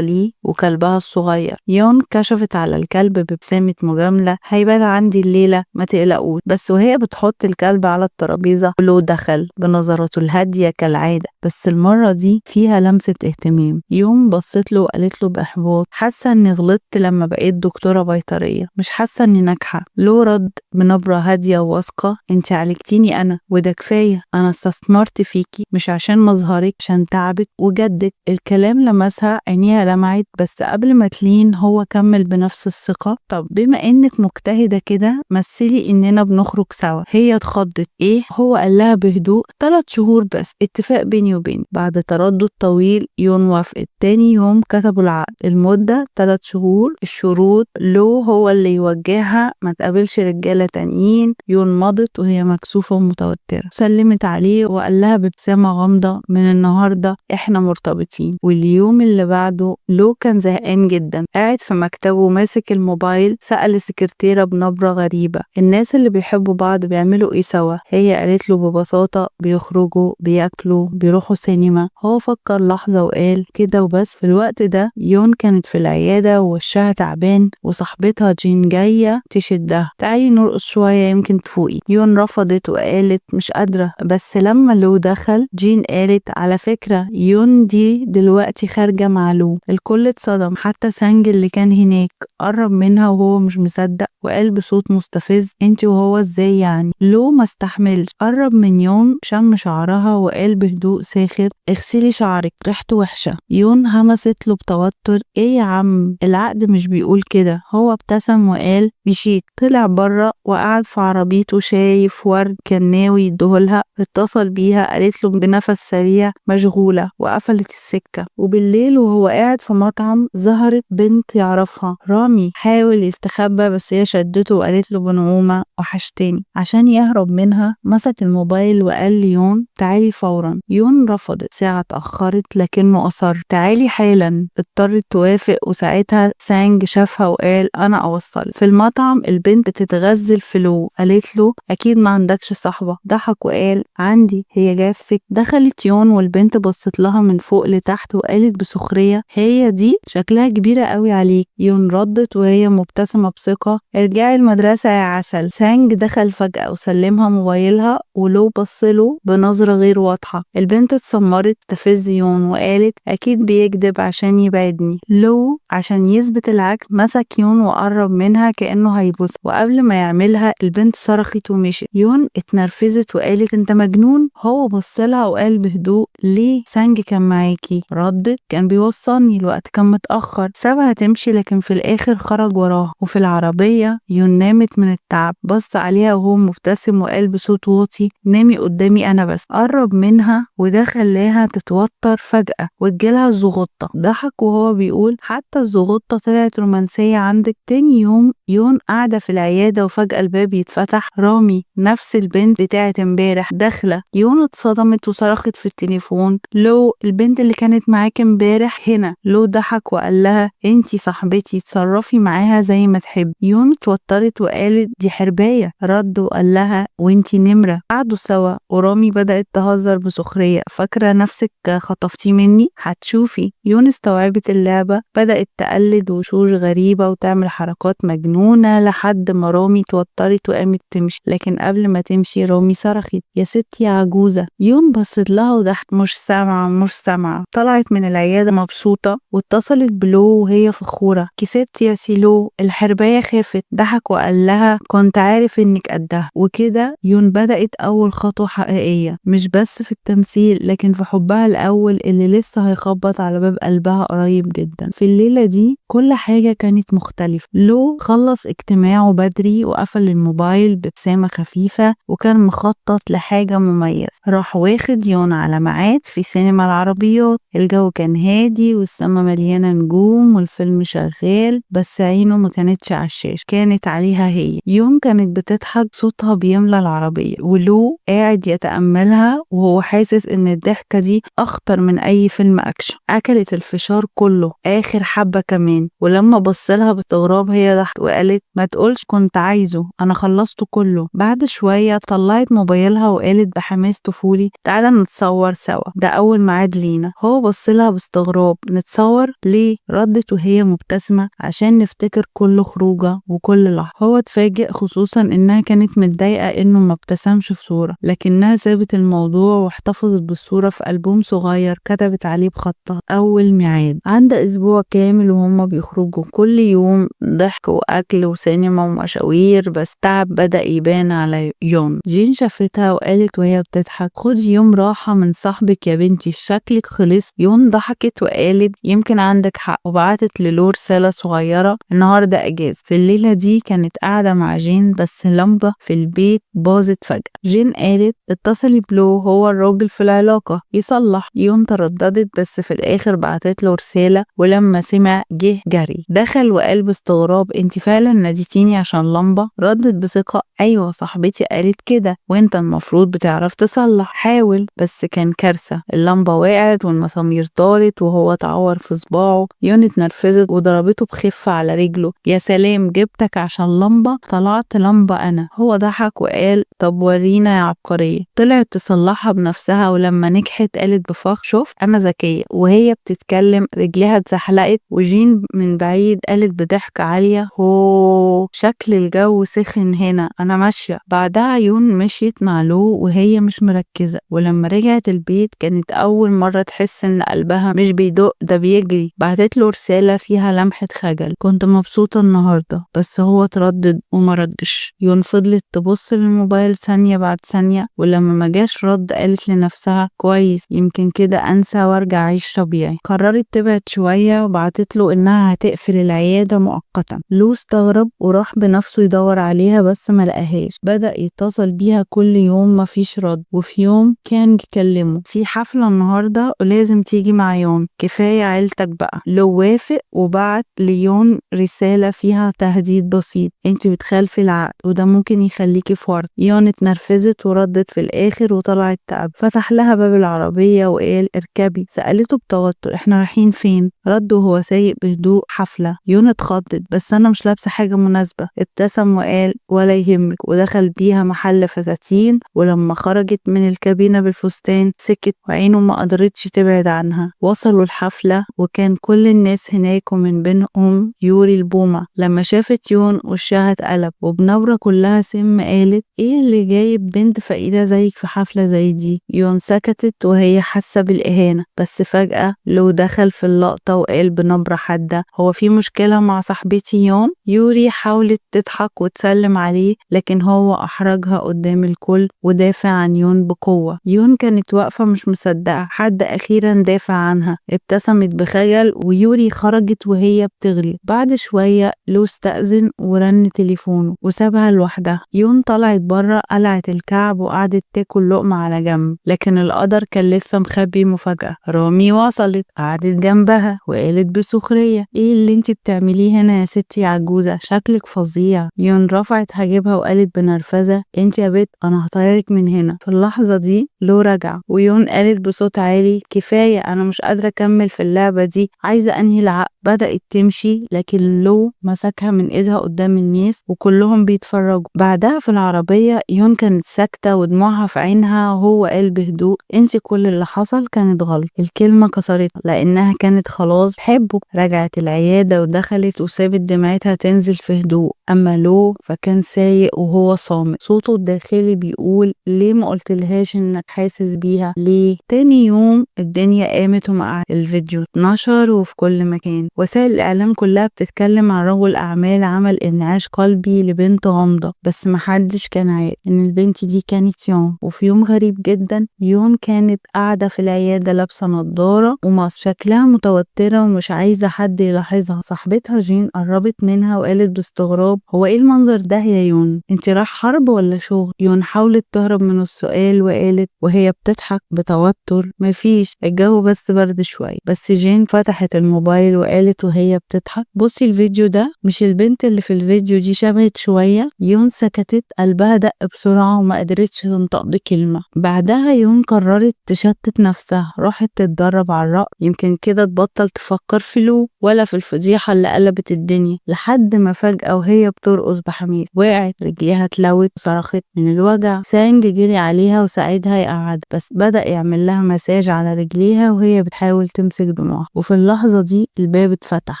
ليه وكلبها الصغير. يون كشفت على الكلب بابتسامة مجاملة: هيبات عندي الليلة ما تقلقوش. بس وهي بتحط الكلب على الترابيزة لو دخل بنظراته الهادية كالعادة، بس المرة دي فيها لمسة اهتمام. يوم بصت له وقالت له بإحباط: حاسة اني غلطت لما بقيت دكتورة بيطرية، مش حاسة اني ناجحة. لو رد بنبرة هادية وواثقة: انت عالجتيني انا وده كفاية، انا استثمرت فيكي مش عشان مظهرك، عشان تعبك وجدك. الكلام لمسها، عينيها لمعت، بس قبل ما تلين هو كمل بنفس الثقة: طب بما انك مجتهدة كده مثلي اننا بنخرج سوا. هي اتخضت: ايه؟ هو قال لها بهدوء: 3 شهور بس، اتفاق بيني وبينك. بعد تردد طويل يون وافقت. تاني يوم كتبوا العقد، المدة 3 شهور، الشروط لو هو اللي يوجهها، ما تقابلش رجالة تانيين. يون مضت وهي مكسوفة ومتوترة، سلمت عليه وقال لها بابتسامة غامضة: من النهاردة احنا مرتبطين. واليوم اللي بعده لو كان زهقان جدا، قاعد في مكتبه ماسك الموبايل. سأل السكرتيرة بنبرة غريبة: الناس اللي بيحبوا بعض بيعملوا ايه سوا؟ هي قالت له ببساطة: بيخرجوا، بياكلوا، بيروحوا سينما. هو فكر لحظة وقال: كده وبس. في الوقت ده يون كانت في العيادة ووشها تعبان، وصاحبتها جين جاية تشدها: تعالي نرقص شوية يمكن تفوقي. يون رفضت وقالت مش قادرة. بس لما لو دخل جين قالت: على فكرة يون دي دلوقتي خارجة مع لو. الكل اتصدم، حتى سانج اللي كان هناك قرب منها وهو مش مصدق وقال بصوت مستفز: انت وهو ازاي يعني؟ لو ما استحملش، قرب من يون، شم شعرها وقال بهدوء ساخر: اغسلي شعرك ريحته وحشة. يون همست له بتوتر: ايه يا عم، العقد مش بيقول كده. هو ابتسم وقال: مشيت. طلع بره وقعد في عربيته شايف ورد كان ناوي يديهولها. اتصل بيها، قالت له بنفس سريع: مشغولة، وقفلت السكة. وبالليل وهو قاعد في مطعم ظهرت بنت يعرفها، رامي. حاول يستخبى بس هي شدته وقالت له بنعومة: وحشتني. عشان يهرب منها مسك الموبايل وقال ليون: تعالي فورا. يون رفضت، ساعة اتأخرت لكنه أصر: تعالي حالا. اضطرت توافق، وساعتها سانج شافها وقال: أنا أوصل. في المطعم البنت بتتغزل في لو، قالت له: أكيد ما عندكش صاحبة. ضحك وقال: عندي، هي جاية في سكة. دخلت يون والبنت بصت لها من فوق لتحت وقالت بسخرية: هي دي شكلها كبيرة قوي عليك. يون ردت وهي مبتسمة بثقة: ارجعي المدرسة يا عسل. سانج دخل فجأة وسلمها موبايلها، ولو بصله بنظرة غير واضحة. البنت اتسمرت تستفز يون وقالت: أكيد بيكذب عشان يبعدني. لو عشان يثبت العكس مسك يون وقرب منها كأنه هيبوس، وقبل ما يعملها البنت صرخت ومشت. يون اتنرفزت وقالت: انت مجنون. هو بصلها وقال بهدوء: ليه سانج كان معاكي؟ ردت: كان بيوصلني، الوقت كان متأخر. سابها تمشي لكن في الآخر خرج وراها. وفي العربية يون نامت من التعب، بص عليها وهو مبتسم وقال بصوت واطي: نامي قدامي أنا بس. قرب منها وده خلاها تتوتر فجأة وتجيلها الزغطة. ضحك وهو بيقول: حتى الزغطة طلعت رومانسية عندك. تاني يوم يون قاعدة في العيادة وفجأة الباب يتفتح، رامي نفس البنت بتاعت امبارح داخلة. يون اتصدمت وصرخت في التليفون: لو البنت اللي كانت معاك امبارح هنا. لو ضحك وقال لها: انتي صاحبتي، تصرفي معاها زي ما تحب. يون اتوترت وقالت: دي حرباية. رد وقال لها: وانتي نمرة. قعدوا سوا ورامي بدأت تهزر بسخرية: فاكرة نفسك خطفتي مني؟ هتشوفي. يون استوعبت اللعبة، بدأت تقلد وشوش غريبة وتعمل حركات مجنونة. مجنونة لحد ما رامي اتوترت وقامت تمشي. لكن قبل ما تمشي رامي صرخت يا ستي يا عجوزة. يون بصت لها وضحكت مش سامعة مش سامعة. طلعت من العيادة مبسوطة واتصلت بلو وهي فخورة، كسبت يا سيلو. الحرباية خافت، ضحك وقال لها كنت عارف انك قدها. وكده يون بدأت أول خطوة حقيقية، مش بس في التمثيل لكن في حبها الأول اللي لسه هيخبط على باب قلبها قريب جدا. في الليلة دي كل حاجة كانت مختلفة. لو خلص اجتماعه بدري وقفل الموبايل بابتسامة خفيفة وكان مخطط لحاجة مميزة. راح واخد يون على ميعاد في سينما العربيات. الجو كان هادي والسما مليانة نجوم والفيلم شغال، بس عينه ما كانتش على الشاشة، كانت عليها هي. يون كانت بتضحك، صوتها بيملى العربية، ولو قاعد يتأملها وهو حاسس ان الضحكة دي اخطر من اي فيلم اكشن. اكلت الفشار كله، اخر حبة كمان، ولما بصلها باستغراب هي ضحكت وقالت ما تقولش كنت عايزه، انا خلصته كله. بعد شوية طلعت موبايلها وقالت بحماس طفولي تعالى نتصور سوا، ده اول ميعاد لينا. هو بصلها باستغراب، نتصور ليه؟ ردت وهي مبتسمة عشان نفتكر كل خروجة وكل لحظة. هو اتفاجئ، خصوصا انها كانت متضايقة انه ما ابتسمش في صورة، لكنها سابت الموضوع واحتفظت بالصورة في ألبوم صغير كتبت عليه بخطها أول ميعاد. عدى أسبوع كامل وهما بيخرجوا كل يوم، ضحك وأكل وسينما ومشاوير، بس تعب بدأ يبان على يون. جين شافتها وقالت وهي بتضحك خدي يوم راحة من صاحبك يا بنتي، شكلك خلص. يون ضحكت وقالت يمكن عندك حق، وبعتت للو رسالة صغيرة النهاردة أجازة. في الليلة دي كانت قاعدة مع جين، بس لمبة في البيت باظت فجأة. جين قالت اتصلي بلو، هو الراجل في العلاقة يصلح. يون ترددت بس في الآخر بعتت له رسالة، ولما سمع جه جري. دخل وقال باستغراب انت فعلا ناديتيني عشان لمبة؟ ردت بثقة ايوه صاحبتي قالت كده، وانت المفروض بتعرف تصلح، حاول. بس كان كارثة، اللمبة وقعت والمسامير طارت وهو اتعور في صباعه. يون اتنرفزت وضربته بخفة على رجله، يا سلام جبتك عشان لمبة، طلعت لمبة انا. هو ضحك وقال طب ورينا يا عبقرية. طلعت تصلحها بنفسها، ولما نجحت قالت بفخر شوف انا ذكية. وهي بتتكلم رجليها اتزحلقت، وجين من بعيد قالت بضحكة عالية هو شكل الجو سخن هنا، انا ماشية. بعدها يون مشيت مع لو وهي مش مركزة، ولما رجعت البيت كانت اول مرة تحس ان قلبها مش بيدق ده بيجري. بعتت له رسالة فيها لمحة خجل، كنت مبسوطة النهاردة، بس هو تردد وما ردش. يون فضلت تبص للموبايل ثانية بعد ثانية، ولما ما جاش رد قالت لنفسها كويس يمكن كده انسى وارجع اعيش طبيعي. قررت تبعد شوية وبعتت له انها هتقفل العيادة مؤقتا. لو استغرب وراح بنفسه يدور عليها بس ما لقاهاش. بدأ يتصل بيها كل يوم مفيش رد، وفي يوم كان يكلمه في حفلة النهاردة ولازم تيجي مع يون، كفاية عيلتك بقى. لو وافق وبعت ليون رسالة فيها تهديد بسيط، انت بتخالفي العقد وده ممكن يخليكي في ورطة. يون اتنرفزت وردت في الاخر وطلعت تقابله. فتح لها باب العربية وقال اركبي. سألته بتوتر احنا رايحين فين؟ رد وهو سايق بهدوء حفلة. يون اتخضت بس انا مش لابسة حاجة مناسبة. ابتسم وقال ولا يهمك، ودخل بيها محل فساتين، ولما خرجت من الكابينة بالفستان سكت وعينه ما قدرتش تبعد عنها. وصلوا الحفلة وكان كل الناس هناك ومن بينهم يوري البومة. لما شافت يون وشها اتقلب، وبنبرة كلها سم قالت ايه اللي جايب بنت فقيرة زيك في حفلة زي دي؟ يون سكتت وهي حاسة بالإهانة، بس فجأة لو دخل في اللقطة وقال بنبرة حادة هو في مشكلة مع صاحبتي يون؟ يوري حاولت تضحك وتسلم عليه لكن هو أحرجها قدام الكل ودافع عن يون بقوة. يون كانت واقفة مش مصدقة حد أخيرا دافع عنها. ابتسمت بخجل ويوري خرجت وهي بتغلي. بعد شوية لو استأذن ورن تليفونه وسابها لوحدها. يون طلعت بره قلعت الكعب وقعدت تاكل لقمة على جنب، لكن القدر كان لسه مخبي مفاجأة. رامي وصلت قعدت جنبها وقالت بسخرية ايه اللي انت بتعمليه هنا يا ستي عجوزة، شكلك فظيع. يون رفعت حاجبها وقالت بنرفزة انت يا بت انا هطيرك من هنا. في اللحظة دي لو رجع، ويون قالت بصوت عالي كفاية انا مش قادرة اكمل في اللعبة دي، عايزة انهي العقد. بدأت تمشي لكن لو مسكها من ايدها قدام الناس وكلهم بيتفرجوا. بعدها في العربية يون كانت ساكتة ودموعها في عينها، وهو قال بهدوء انسي كل اللي حصل كانت غلط. الكلمة كسرتها لانها كانت خلاص تحبه. رجعت العيادة ودخلت وسابت دمعتها تنزل في هدوء. أما لو فكان سايق وهو صامت، صوته الداخلي بيقول ليه ما قلتلهاش إنك حاسس بيها ليه؟ تاني يوم الدنيا قامت ومع الفيديو اتنشر وفي كل مكان، وسائل الإعلام كلها بتتكلم عن رجل أعمال عمل إنعاش قلبي لبنت غامضة، بس محدش كان عارف إن البنت دي كانت يون. وفي يوم غريب جدا يون كانت قاعدة في العيادة لابسة نظارة وماسك، شكلها متوترة ومش عايزة حد يلاحظها. صاحبتها جين قربت منها وقالت باستغراب هو ايه المنظر ده يا يون؟ انت رايح حرب ولا شغل؟ يون حاولت تهرب من السؤال وقالت وهي بتضحك بتوتر مفيش، الجو بس برد شوية. بس جين فتحت الموبايل وقالت وهي بتضحك بصي الفيديو ده، مش البنت اللي في الفيديو دي شبهت شوية؟ يون سكتت، قلبها دق بسرعة وما قدرتش تنطق بكلمة. بعدها يون قررت تشتت نفسها، راحت تتدرب على الرقص يمكن كده تبطل تفكر في لو ولا في الفضيحة اللي قلبت الدنيا. لحد ما فجأة وهي بترقص بحماس وقعت، رجليها اتلوت وصرخت من الوجع. سانج جري عليها وساعدها يقعدها، بس بدأ يعمل لها مساج على رجليها وهي بتحاول تمسك دموعها. وفي اللحظة دي الباب اتفتح،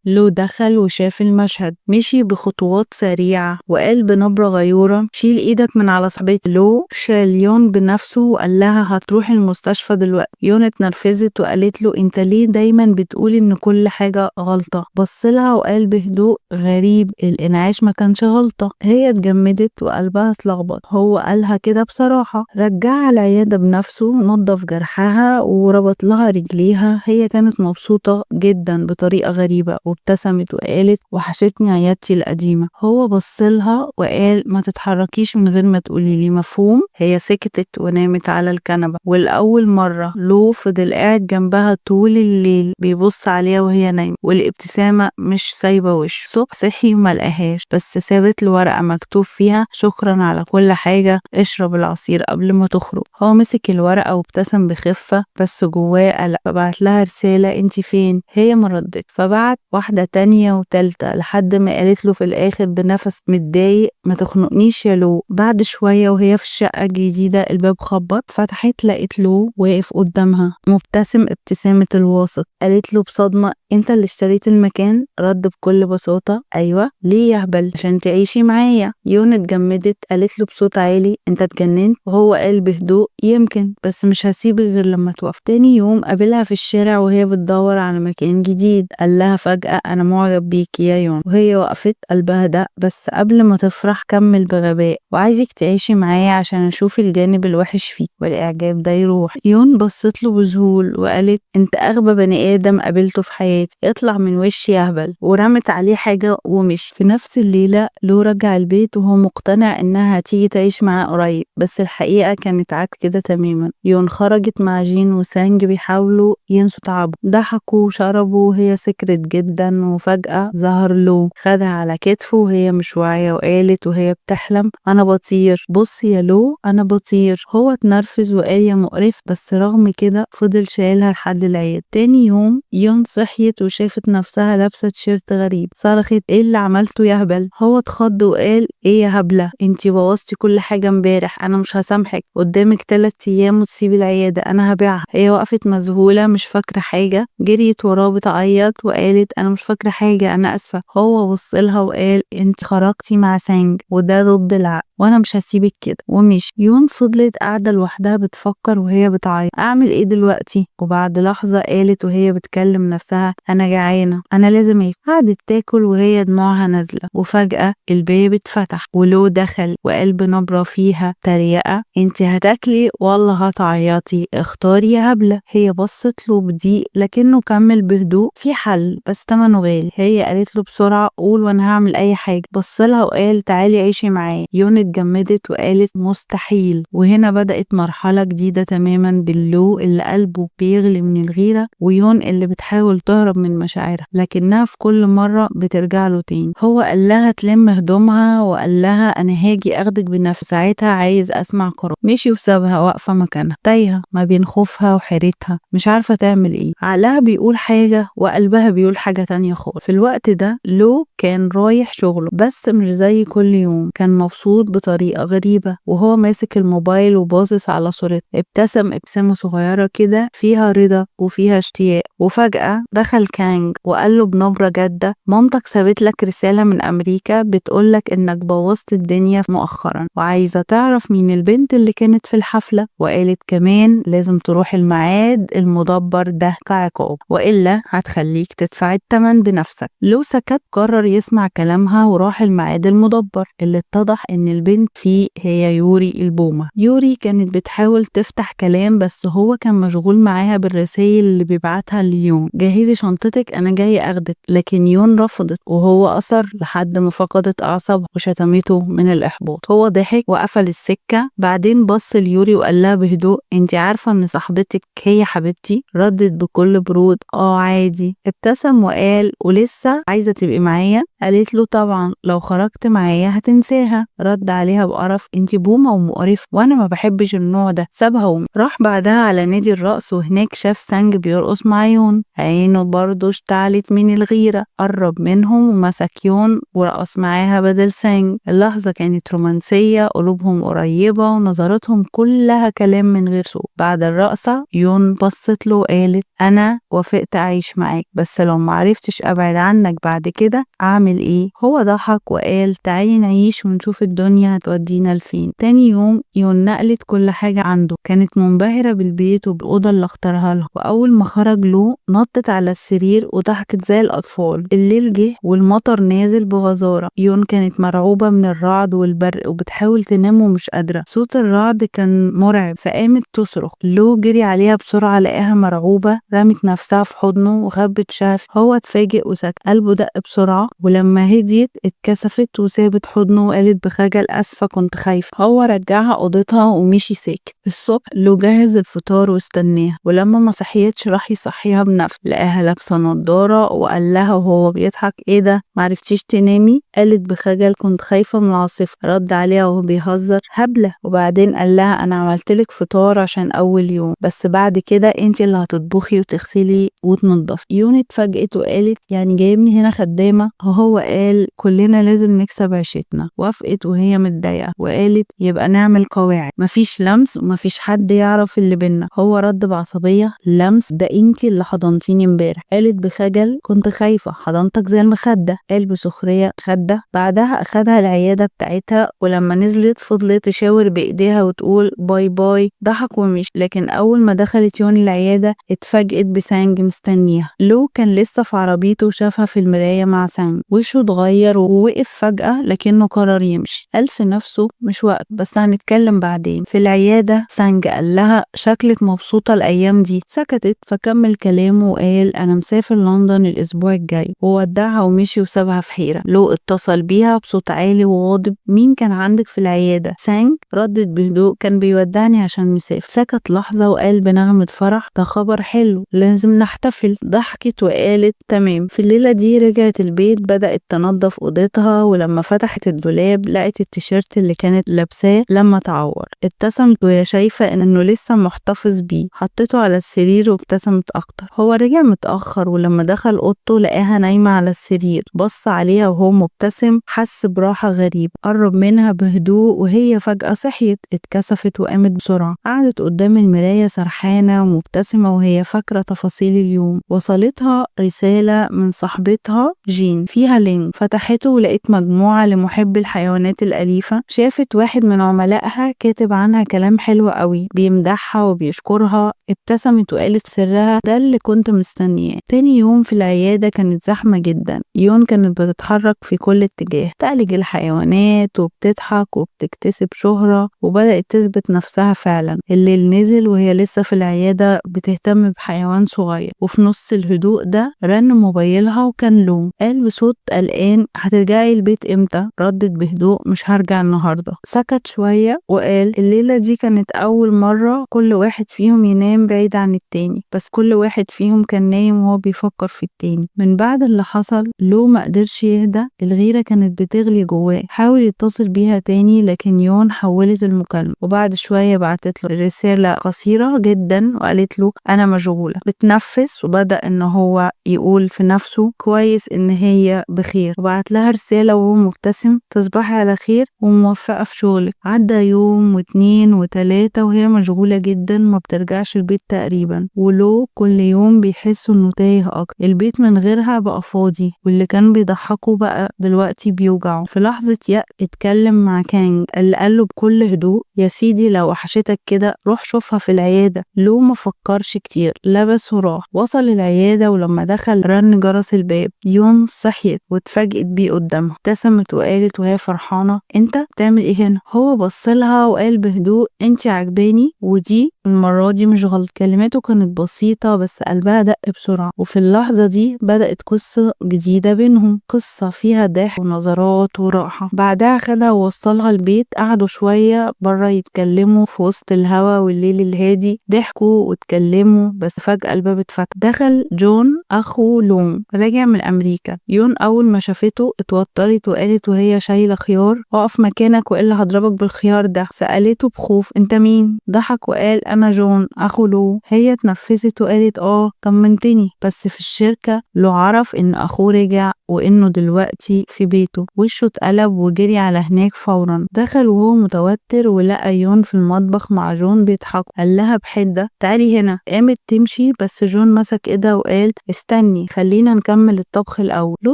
لو دخل وشاف المشهد، مشي بخطوات سريعة وقال بنبرة غيورة شيل ايدك من على صاحبتي. لو شال يون بنفسه وقال لها هتروحي المستشفى دلوقتي. يون اتنرفزت وقالت له انت ليه دايما بتقول ان كل حاجة غلطة؟ بص لها وقال بهدوء غريب الانعاش ما كانش غلطة. هي اتجمدت وقلبها اتلخبط، هو قالها كده بصراحة. رجعها العيادة بنفسه، نظف جرحها وربط لها رجليها. هي كانت مبسوطة جدا بطريقة غريبة وابتسمت وقالت وحشتني عيادتي القديمة. هو بصلها وقال ما تتحركيش من غير ما تقولي لي، مفهوم؟ هي سكتت ونامت على الكنبة. والأول مرة لو فضل قاعد جنبها طول الليل بيبص عليها وهي نايمة والابتسامة مش سايبة وشه. الصبح صحي وما لقاهاش، بس سابت له ورقة مكتوب فيها شكرا على كل حاجة، اشرب العصير قبل ما تخرج. هو مسك الورقة وابتسم بخفة بس جواه قلق، فبعت لها رسالة انتي فين؟ هي ما ردت، فبعت واحدة تانية وتالتة لحد ما قالت له في الآخر بنفس متضايق ما تخنقنيش يا لو. بعد شوية وهي في الشقة الجديدة الباب خبط، فتحت لقيت لو واقف قدامها مبتسم ابتسامة الواثق. قالت له بصدمة انت اللي اشتريت المكان؟ رد بكل بساطة ايوه. ليه يا هبل؟ عشان تعيشي معايا. يون اتجمدت، قالت له بصوت عالي انت اتجننت؟ وهو قال بهدوء يمكن، بس مش هسيبك غير لما توافق. تاني يوم قابلها في الشارع وهي بتدور على مكان جديد، قال لها فجأة انا معجب بيكي يا يون. وهي وقفت قلبها دق، بس قبل ما تفرح كمل بغباء وعايزك تعيشي معايا عشان اشوف الجانب الوحش فيك والاعجاب ده يروح. يون بصت له بذهول وقالت انت اغبى بني ادم قابلته في حياتي، اطلع من وشي يا هبل، ورمت عليه حاجة ومشي. في نفس الليلة لو رجع البيت وهو مقتنع انها هتيجي تعيش معاه قريب، بس الحقيقة كانت عكس كده تماما. يون خرجت مع جين وسانج بيحاولوا ينسوا تعبه، ضحكوا وشربوا وهي سكرت جدا. وفجأة ظهر لو، خدها على كتفه وهي مش واعية وقالت وهي بتحلم انا بطير، بص يا لو انا بطير. هو اتنرفز وقال يا مقرف، بس رغم كده فضل شايلها لحد العيادة. تاني يوم يون صحيت وشافت نفسها لابسة تيشيرت غريب، صرخت ايه اللي عملته يا هبل؟ هو اتخض وقال ايه يا هبلة، انتي بوظتي كل حاجة امبارح، انا مش هسامحك، قدامك 3 ايام وتسيبي العيادة، انا هبيعها. هي وقفت مذهولة مش فاكرة حاجة، جريت وراه بتعيط وقالت انا مش فاكرة حاجة، انا اسفة. هو بصلها وقال انت خرجتي مع سانج وده ضد العقل وانا مش هسيبك كده، ومشي. يون فضلت قاعدة لوحدها بتفكر وهي بتعيط اعمل ايه دلوقتي؟ وبعد لحظة قالت وهي بتكلم نفسها انا جعانة، انا لازم اكل. قعدت تاكل وهي دموعها نازلة، وفجأة الباب اتفتح ولو دخل وقال بنبرة فيها تريقة انت هتاكلي والله هتعيطي، اختاري يا هبلة. هي بصت له بضيق لكنه كمل بهدوء في حل بس تمنه غالي. هي قالت له بسرعة قول وانا هعمل اي حاجة. بصلها وقال تعالي عيشي معايا. يون اتجمدت وقالت مستحيل. وهنا بدأت مرحلة جديدة تماما باللو اللي قلبه بيغلي من الغيرة، ويون اللي بتحاول تهرب من مشاعرها لكنها في كل مرة بترجع له تاني. هو قال لها تلم هدومها وقال لها انا هاجي اخدك بنفسي، ساعتها عايز اسمع قرار. مشي وسابها واقفة مكانها تايهة ما بين خوفها وحيرتها، مش عارفة تعمل ايه. عقلها بيقول حاجة وقلبها بيقول حاجة تانية خالص. في الوقت ده لو كان رايح شغله بس مش زي كل يوم، كان مبسوط بطريقة غريبة وهو ماسك الموبايل وباصص على صورته. ابتسم ابتسامة صغيرة كده فيها رضا وفيها اشتياق. وفجأة دخل كانج وقال له بنبرة جادة مامتك سابت لك رسالة من أمريكا أمريكا بتقولك إنك بوظت الدنيا مؤخرا، وعايزة تعرف مين البنت اللي كانت في الحفلة، وقالت كمان لازم تروح الميعاد المدبر ده كعقاب وإلا هتخليك تدفع الثمن بنفسك. لو سكت قرر يسمع كلامها وراح الميعاد المدبر اللي اتضح إن البنت فيه هي يوري البومة. يوري كانت بتحاول تفتح كلام بس هو كان مشغول معاها بالرسائل اللي بيبعتها ليون. جهزي شنطتك أنا جاي أخدك، لكن يون رفضت وهو أصر لحد ما فقدت أعصابها وشتمته من الإحباط. هو ضحك وقفل السكة، بعدين بص ليوري وقال لها بهدوء انت عارفة ان صاحبتك هي حبيبتي؟ ردت بكل برود اه عادي. ابتسم وقال ولسه عايزة تبقي معايا؟ قالت له طبعا لو خرجت معايا هتنساها. رد عليها بقرف انت بومة ومقرفة وانا ما بحبش النوع ده. سابها وراح بعدها على نادي الرقص، وهناك شاف سانج بيرقص مع يون. عينه برضه اشتعلت من الغيرة، قرب منهم ومسك يون ورقص معاها بدل سانج. اللحظة كانت رومانسية، قلوبهم قريبة ونظراتهم كلها كلام من غير صوت. بعد الرقصة يون بصت له وقالت أنا وافقت أعيش معاك، بس لو معرفتش أبعد عنك بعد كده أعمل إيه؟ هو ضحك وقال تعالي نعيش ونشوف الدنيا هتودينا لفين. تاني يوم يون نقلت كل حاجة عنده، كانت منبهرة بالبيت وبالأوضة اللي اختارها لها، وأول ما خرج له نطت على السرير وضحكت زي الأطفال. الليل جه والمطر نازل بغزارة. يون كانت مرعوبة من الرعد والبرق وبتحاول تنام ومش قادرة. صوت الرعد كان مرعب فقامت تصرخ. لو جري عليها بسرعة لقاها مرعوبة، رمت نفسها في حضنه وخبت شهف. هو اتفاجئ وسكت، قلبه دق بسرعة، ولما هديت اتكسفت وسابت حضنه وقالت بخجل أسفة كنت خايفة. هو رجعها أوضتها ومشي ساكت. الصبح لو جهز الفطار واستناها، ولما ما صحيتش راح يصحيها بنفسه. لقاها لابسة نضارة وقال لها وهو بيضحك ايه ده معرفتيش تنامي؟ قالت بخجل كنت خايفة من العاصفة. رد عليها وهو بيهزر هبلة، وبعدين قال لها انا عملتلك فطار عشان اول يوم، بس بعد كده انت اللي هتطبخي وتغسلي وتنضفي. يون اتفاجئت وقالت يعني جايبني هنا خدامة؟ هو قال كلنا لازم نكسب عيشتنا. وافقت وهي متضايقة وقالت يبقى نعمل قواعد، مفيش لمس ومفيش حد يعرف اللي بينا. هو رد بعصبية لمس؟ ده انت اللي حضنتيني امبارح. قالت بخجل كنت خايفة حضنتك زي المخدة. قال بسخرية خدة؟ بعدها اخدها العيادة بتاعتها، ولما نزلت فضلت تشاور بايديها وتقول bye bye. ضحك ومشي، لكن اول ما دخلت يون العيادة اتفاجئت بسانج مستنيها. لو كان لسه في عربيته وشافها في المراية مع سانج، وشه اتغير ووقف فجأة لكنه قرر يمشي. قال في نفسه مش وقت بس هنتكلم بعدين. في العيادة سانج قال لها شكلك مبسوطة الأيام دي. سكتت فكمل كلامه وقال أنا مسافر لندن الأسبوع الجاي، وودعها ومشي وسابها في حيرة. لو اتصل بيها بصوت عالي وغاضب مين كان عندك في العيادة؟ سانج ردت بهدوء كان بيودعني عشان مسافر. سكت لحظة وقال بنغمة فرح ده خبر حلو لازم نحتفل. ضحكت وقالت تمام. في الليلة دي رجعت البيت، بدأت تنظف أوضتها، ولما فتحت الدولاب لقت التيشيرت اللي كانت لابساه لما تعور. ابتسمت وهي شايفة انه لسه محتفظ بيه، حطيته على السرير وابتسمت اكتر. هو رجع متأخر ولما دخل اوضته لقاها نايمة على السرير. بص عليها وهو مبتسم، حس براحة غريبة. قرب منها بهدوء وهي فجأة صحيت، اتكسفت وقامت بسرعة. قعدت قدام المراية سرحانة ومبتسمة وهي فاكرة تفاصيل اليوم. وصلتها رسالة من صاحبتها جين فيها link، فتحته ولقيت مجموعة لمحبي الحيوانات الأليفة. شافت واحد من عملائها كاتب عنها كلام حلو قوي بيمدحها وبيشكرها. ابتسمت وقالت سرها ده اللي كنت مستنياه. تاني يوم في العيادة كانت زحمة جدا. يون كانت بتتحرك في كل اتجاه، تعالج الحيوانات وبتضحك وبتكتسب شهرة، وبدأت تثبت نفسها فعلا. الليل نزل وهي لسه في العيادة بتهتم بحيوان صغير، وفي نص الهدوء ده رن موبايلها وكان لو. قال بصوت قلقان هترجعي البيت امتى؟ ردت بهدوء مش هرجع النهاردة. سكت شوية وقال الليلة دي كانت أول مرة كل واحد فيهم ينام بعيد عن التاني، بس كل واحد فيهم كان نايم وهو بيفكر في التاني. من بعد اللي حصل لو ما قدرش يهدى، الغيرة كانت بتغلي جواه. حاول يتصل بيها تاني لكن يون حولت المكالمة، وبعد شوية بعتت له رسالة قصيرة جدا وقالت له أنا مشغولة. بتنفس وبدأ إن هو يقول في نفسه كويس إن هي بخير، وبعت لها رسالة وهو مبتسم تصبحي على خير وموفقة في شغلك. عدى يوم واتنين وتلاتة وهي مشغولة جدا ما بترجعش البيت تقريبا، ولو كل يوم بيحس انه تايه اكتر. البيت من غيرها بقى فاضي، واللي كان بيضحكه بقى ده دلوقتي بيوجعه. في لحظة يأس اتكلم مع كانج اللي قاله بكل هدوء: يا سيدي لو وحشتك كده روح شوفها في العيادة. لو ما فكرش كتير، لبس وراح. وصل العيادة ولما دخل رن جرس الباب. يون صحيت واتفاجئت بيه قدامها، ابتسمت وقالت وهي فرحانة: انت بتعمل ايه هنا؟ هو بصلها وقال بهدوء: انت عجباني، ودي المرة دي مش غلط. كلماته كانت بسيطة بس قلبها دق بسرعة، وفي اللحظة دي بدأت قصة جديدة بينهم، قصة فيها ضحك ونظرات وراحة. بعدها خدها ووصلها البيت، قعدوا شوية برا يتكلموا في وسط الهوا والليل الهادي، ضحكوا واتكلموا. بس فجأة الباب اتفتح، دخل جون أخو لوم راجع من أمريكا. يون أول ما شافته اتوترت وقالت وهي شايلة خيار: اقف مكانك وإلا هضربك بالخيار ده. سألته بخوف: انت مين؟ ضحك وقال: أنا جون أخو لو. هي اتنفست وقالت: اه طمنتني. بس في الشركة لو عرف إن أخوه رجع وإنه دلوقتي في بيته، وشه اتقلب وجري على هناك فورا. دخل وهو متوتر ولقى يون في المطبخ مع جون بيضحكوا. قال لها بحدة: تعالي هنا. قامت تمشي بس جون مسك ايدها وقال: استني خلينا نكمل الطبخ الأول. لو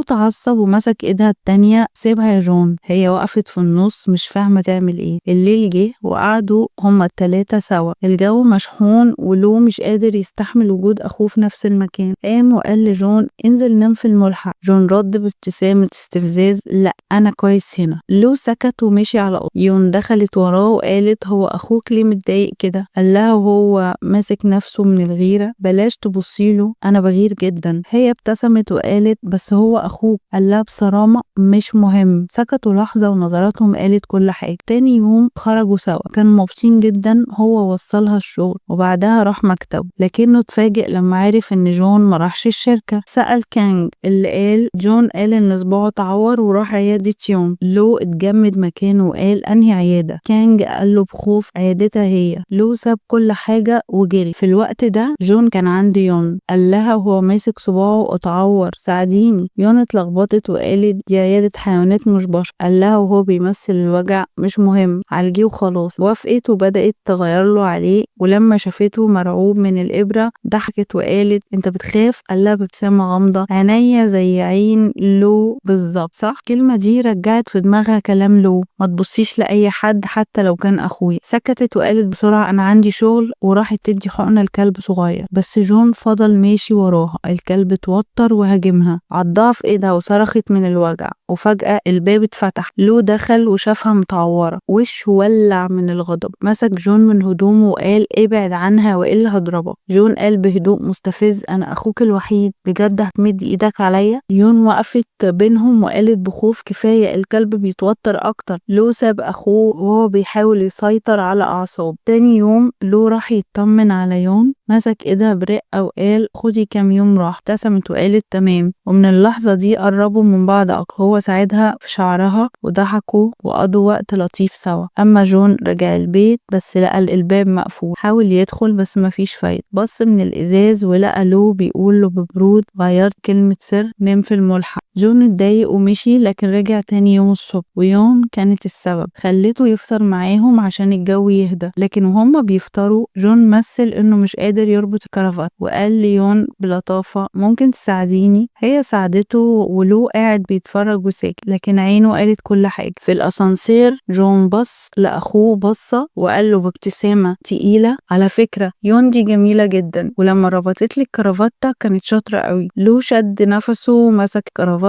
اتعصب ومسك ايدها التانية: سيبها يا جون. هي وقفت في النص مش فاهمة تعمل ايه. الليل جه وقعدوا هما التلاتة سوا، الجو مشحون ولو مش قادر يستحمل وجود أخوه في نفس المكان. قام وقال لجون: انزل نام في الملحق. جون رد بابتسامة استفزاز: لا أنا كويس هنا. لو سكت ومشي على أوضته. يون دخلت وراه وقالت: هو أخوك ليه متضايق كده؟ قال لها وهو ماسك نفسه من الغيرة: بلاش تبصيله أنا بغير جدا. هي ابتسمت وقالت: بس هو أخوك. قال لها بصرامة: مش مهم. سكتوا لحظة ونظراتهم قالت كل حاجة. تاني يوم خرجوا سوا، كانوا مبسوطين جدا. هو وصلها الشغل وبعدها راح مكتبه، لكنه اتفاجئ لما عرف ان جون ما راحش الشركة. سأل كانج اللي قال جون قال ان صباعه اتعور وراح عيادة يون. لو اتجمد مكانه وقال: انهي عيادة؟ كانج قال له بخوف: عيادتها هي. لو ساب كل حاجة وجري. في الوقت ده جون كان عند يون، قال لها وهو ماسك صباعه: اتعور ساعديني. يون اتلخبطت وقالت: دي عيادة حيوانات مش بشر. قال لها وهو بيمثل الوجع: مش مهم عالجيه وخلاص. وافقت وبدأت تغير له عليه، ولما شافته مرعوب من الإبرة ضحكت وقالت: انت بتخاف؟ قال لها بابتسامة غامضة: عينيا زي عين لو بالظبط صح؟ الكلمة دي رجعت في دماغها كلام لو: ما تبصيش لأي حد حتى لو كان أخويا. سكتت وقالت بسرعة: أنا عندي شغل، وراحت تدي حقنة لكلب صغير. بس جون فضل ماشي وراها. الكلب اتوتر وهاجمها، عضها في ايدها وصرخت من الوجع. وفجأة الباب اتفتح، لو دخل وشافها متعورة، وشه ولع من الغضب. مسك جون من هدومه وقال: ابعد عنها وإلا هضربك. جون قال بهدوء مستفز: أنا أخوك الوحيد، بجد هتمد إيدك عليا؟ يون وقفت بينهم وقالت بخوف: كفاية، الكلب بيتوتر أكتر. لو ساب أخوه وهو بيحاول يسيطر على أعصابه. تاني يوم لو راح يطمن على يون، مسك ايدها برقة وقال: خدي كام يوم راحة. ابتسمت وقالت: تمام. ومن اللحظة دي قربوا من بعض أكتر. هو ساعدها في شعرها وضحكوا وقضوا وقت لطيف سوا. أما جون رجع البيت بس لقى الباب مقفول، حاول يدخل بس مفيش فايدة. بص من الإزاز ولقى لو بيقول له ببرود: غيرت كلمة سر، نام في الملحق. جون اتضايق ومشي، لكن رجع تاني يوم الصبح ويون كانت السبب، خلته يفطر معاهم عشان الجو يهدى. لكن وهما بيفطروا جون مثل انه مش قادر يربط الكرافات، وقال ليون بلطافة: ممكن تساعديني؟ هي ساعدته ولو قاعد بيتفرج وساكت، لكن عينه قالت كل حاجة. في الأسانسير جون بص لأخوه بصة وقال له بابتسامة تقيلة: على فكرة يون دي جميلة جدا، ولما ربطت لي الكرافتة كانت شاطرة قوي. لو شد نفسه ومسك كرافتة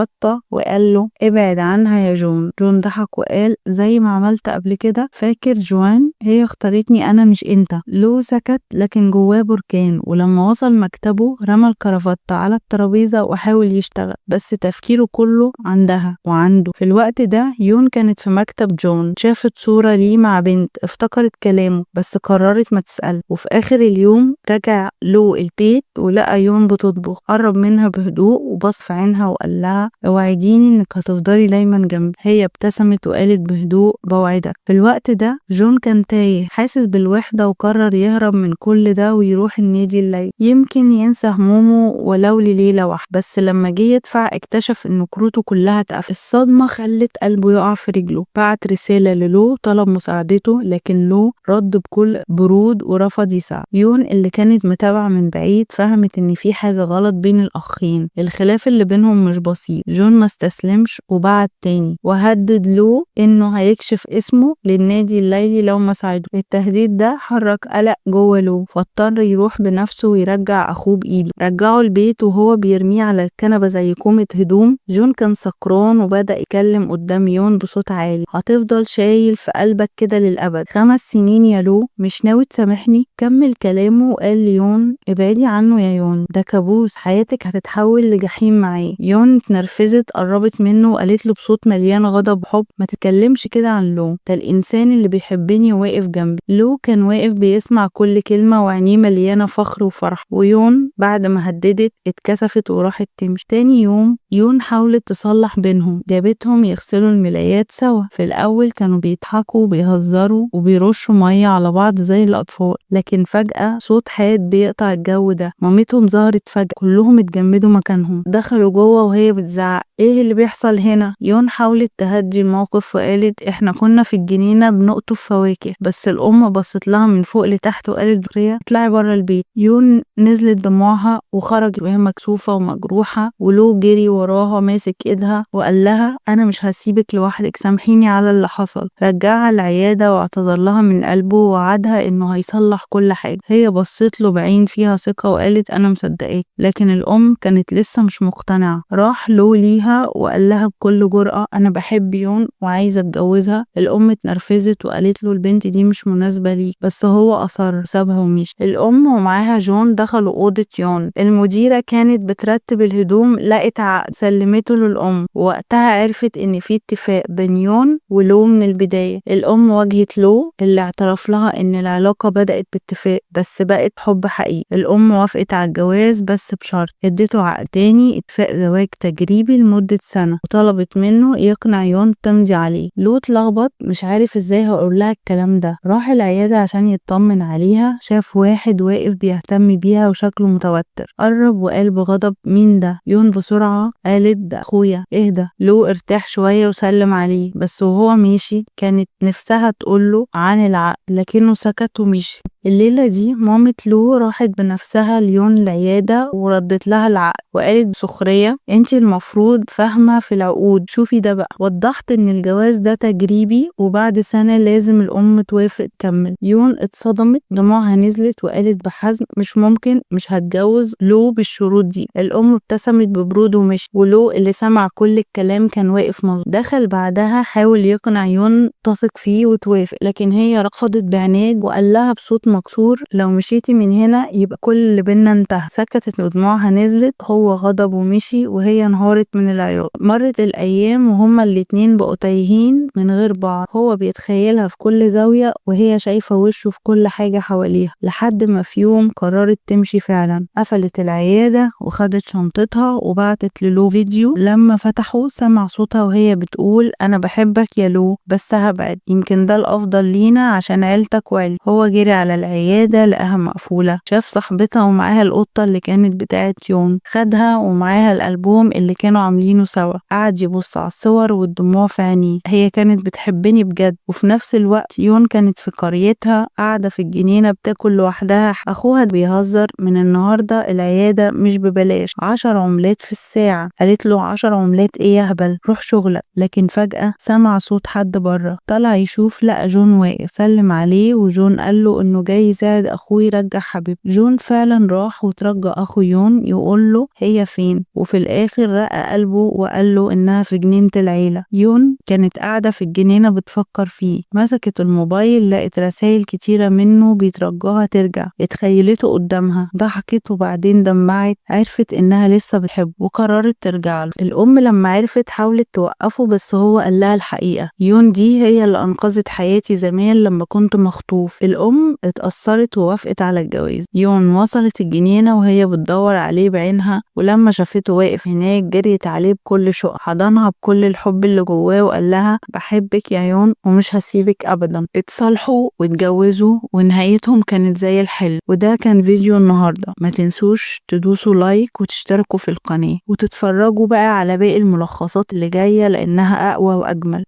وقال له: ابعد عنها يا جون. جون ضحك وقال: زي ما عملت قبل كده، فاكر جوان؟ هي اختارتني أنا مش انت. لو سكت لكن جواه بركان، ولما وصل مكتبه رمى الكرافتة على الترابيزة وحاول يشتغل، بس تفكيره كله عندها وعنده. في الوقت ده يون كانت في مكتب جون، شافت صورة ليه مع بنت، افتكرت كلامه بس قررت ما تسأل. وفي آخر اليوم رجع له البيت ولقى يون بتطبخ، قرب منها بهدوء وبص في عينها وقال لها: اوعديني انك هتفضلي دايما جنبي. هي ابتسمت وقالت بهدوء: بوعدك. في الوقت ده جون كان تايه، حاسس بالوحدة، وقرر يهرب من كل ده ويروح يروح النادي الليلي، يمكن ينسى همومه ولو لليلة واحدة. بس لما جه يدفع اكتشف إن كروته كلها اتقفلت. الصدمة خلت قلبه يقع في رجله. بعت رسالة للو طلب مساعدته، لكن لو رد بكل برود ورفض يساعده. يون اللي كانت متابعة من بعيد فهمت إن في حاجة غلط بين الأخين، الخلاف اللي بينهم مش بسيط. جون ما استسلمش وبعت تاني وهدد لو إنه هيكشف اسمه للنادي الليلي لو ما ساعده. التهديد ده حرك قلق جوه لو، فاضطر يروح بنفسه ويرجع أخوه بإيده. رجعه البيت وهو بيرميه على الكنبة زي كومة هدوم. جون كان سكران وبدأ يتكلم قدام يون بصوت عالي: هتفضل شايل في قلبك كده للأبد، 5 سنين يا لو، مش ناوي تسامحني؟ كمل كلامه وقال ليون: ابعدي عنه يا يون، ده كابوس، حياتك هتتحول لجحيم معاه. يون اتنرفزت، قربت منه وقالت له بصوت مليان غضب وحب: ما تتكلمش كده عن لو، ده الإنسان اللي بيحبني وواقف جنبي. لو كان واقف بيسمع كل كلمة وعينيه مليانة فخر وفرح. ويون بعد ما هددت اتكسفت وراحت تمشي. تاني يوم يون حاولت تصلح بينهم، جابتهم يغسلوا الملايات سوا. في الأول كانوا بيضحكوا وبيهزروا وبيرشوا مية على بعض زي الأطفال، لكن فجأة صوت حاد بيقطع الجو ده. مامتهم ظهرت فجأة، كلهم اتجمدوا مكانهم. دخلوا جوه وهي بتزعق: ايه اللي بيحصل هنا؟ يون حاولت تهدي الموقف وقالت: احنا كنا في الجنينة بنقطف فواكه. بس الأم بصت لها من فوق لتحت وقالت بسخرية: اطلعي بره البيت. يون نزلت دموعها وخرجت وهي مكسوفة ومجروحة، ولو جري وراها ماسك ايدها وقال لها: انا مش هسيبك لوحدك، سامحيني على اللي حصل. رجعها العيادة واعتذر لها من قلبه ووعدها انه هيصلح كل حاجة. هي بصت له بعين فيها ثقة وقالت: انا مصدقاك. لكن الام كانت لسه مش مقتنعة. راح لو ليها وقال لها بكل جرأة: انا بحب يون وعايزة اتجوزها. الام اتنرفزت وقالت له: البنت دي مش مناسبة ليك. بس هو اصر وسابها ومشي. الام ومعاها جون دخلوا اوضة يون. المديرة كانت بترتب الهدوم، لقت عقد، سلمته للام، ووقتها عرفت ان في اتفاق بين يون ولو من البداية. الام واجهت لو اللي اعترف لها ان العلاقة بدأت باتفاق بس بقت حب حقيقي. الام وافقت على الجواز بس بشرط، اديته عقد تاني، اتفاق زواج تجريبي لمدة سنة، وطلبت منه يقنع يون تمضي عليه. لو اتلخبط، مش عارف ازاي هقول لها الكلام ده. راح العيادة عشان يطمن عليها، شاف واحد واقف بيهتم بيها وشكله متوتر. قرب وقال بغضب: مين ده؟ يون بسرعة قالت: ده اخويا، اهدى. لو ارتاح شوية وسلم عليه، بس وهو ماشي كانت نفسها تقوله عن العقد، لكنه سكت ومشي. الليلة دي مامة لو راحت بنفسها ليون العيادة وردت لها العقد وقالت بسخرية: انتي المفروض فاهمة في العقود، شوفي ده بقى. وضحت ان الجواز ده تجريبي وبعد سنة لازم الام توافق تكمل. يون اتصدمت، دموعها نزلت وقالت بحزم: مش ممكن، مش هتجوز لو بالشروط دي. الام ابتسمت ببرود ومشي، ولو اللي سمع كل الكلام كان واقف مصدوم. دخل بعدها حاول يقنع يون تثق فيه وتوافق، لكن هي رفضت بعناد وقال لها بصوت مكسور: لو مشيتي من هنا يبقى كل اللي بينا انتهى. سكتت ودموعها نزلت. هو غضب ومشي وهي انهارت من العياط. مرت الأيام وهما الاتنين بقوا تايهين من غير بعض، هو بيتخيلها في كل زاوية وهي شايفة وشه في كل حاجة حواليها، لحد ما في يوم قررت تمشي فعلا. قفلت العيادة وخدت شنطتها وبعتت للو فيديو. لما فتحه سمع صوتها وهي بتقول: أنا بحبك يا لو، بس هبعد، يمكن ده الأفضل لينا عشان عيلتك وعيلتي. هو جري على العيادة لقاها مقفولة، شاف صاحبتها ومعاها القطة اللي كانت بتاعت يون، خدها ومعاها الألبوم اللي كانوا عاملينه سوا. قعد يبص على الصور والدموع في عينيه. هي كانت بتحبني بجد. وفي نفس الوقت يون كانت في قريتها قاعدة في الجنينة بتاكل لوحدها. أخوها بيهزر: من النهاردة العيادة مش ببلاش، 10 عملات في الساعة. قالت له: 10 عملات ايه يا هبل، روح شغلك. لكن فجأة سمع صوت حد بره، طلع يشوف لقى جون واقف، سلم عليه وجون قال له انه جاي يساعد اخوه يرجع حبيبته. جون فعلا راح وترجى اخو يون يقول له هي فين، وفي الاخر رق قلبه وقال له انها في جنينة العيلة. يون كانت قاعدة في الجنينة بتفكر فيه، مسكت الموبايل لقت رسائل كتيرة منه بيترجاها ترجع. اتخيلته قدامها، ضحكت وبعدين دمعت، عرفت انها لسه بتحبه وقررت ترجع له. الام لما عرفت حاولت توقفه، بس هو قال لها الحقيقة: يون دي هي اللي انقذت حياتي زمان لما كنت مخطوف. الام اتأثرت ووافقت على الجواز. يون وصلت الجنينة وهي بتدور عليه بعينها، ولما شافته واقف هناك جريت عليه بكل شوق، حضنها بكل الحب اللي جواه وقال لها: بحبك يا يون ومش هسيبك ابدا. اتصالحوا واتجوزوا ونهايتهم كانت زي الحلم. حلو. وده كان فيديو النهاردة، ما تنسوش تدوسوا لايك وتشتركوا في القناة وتتفرجوا بقى على باقي الملخصات اللي جاية لأنها أقوى وأجمل.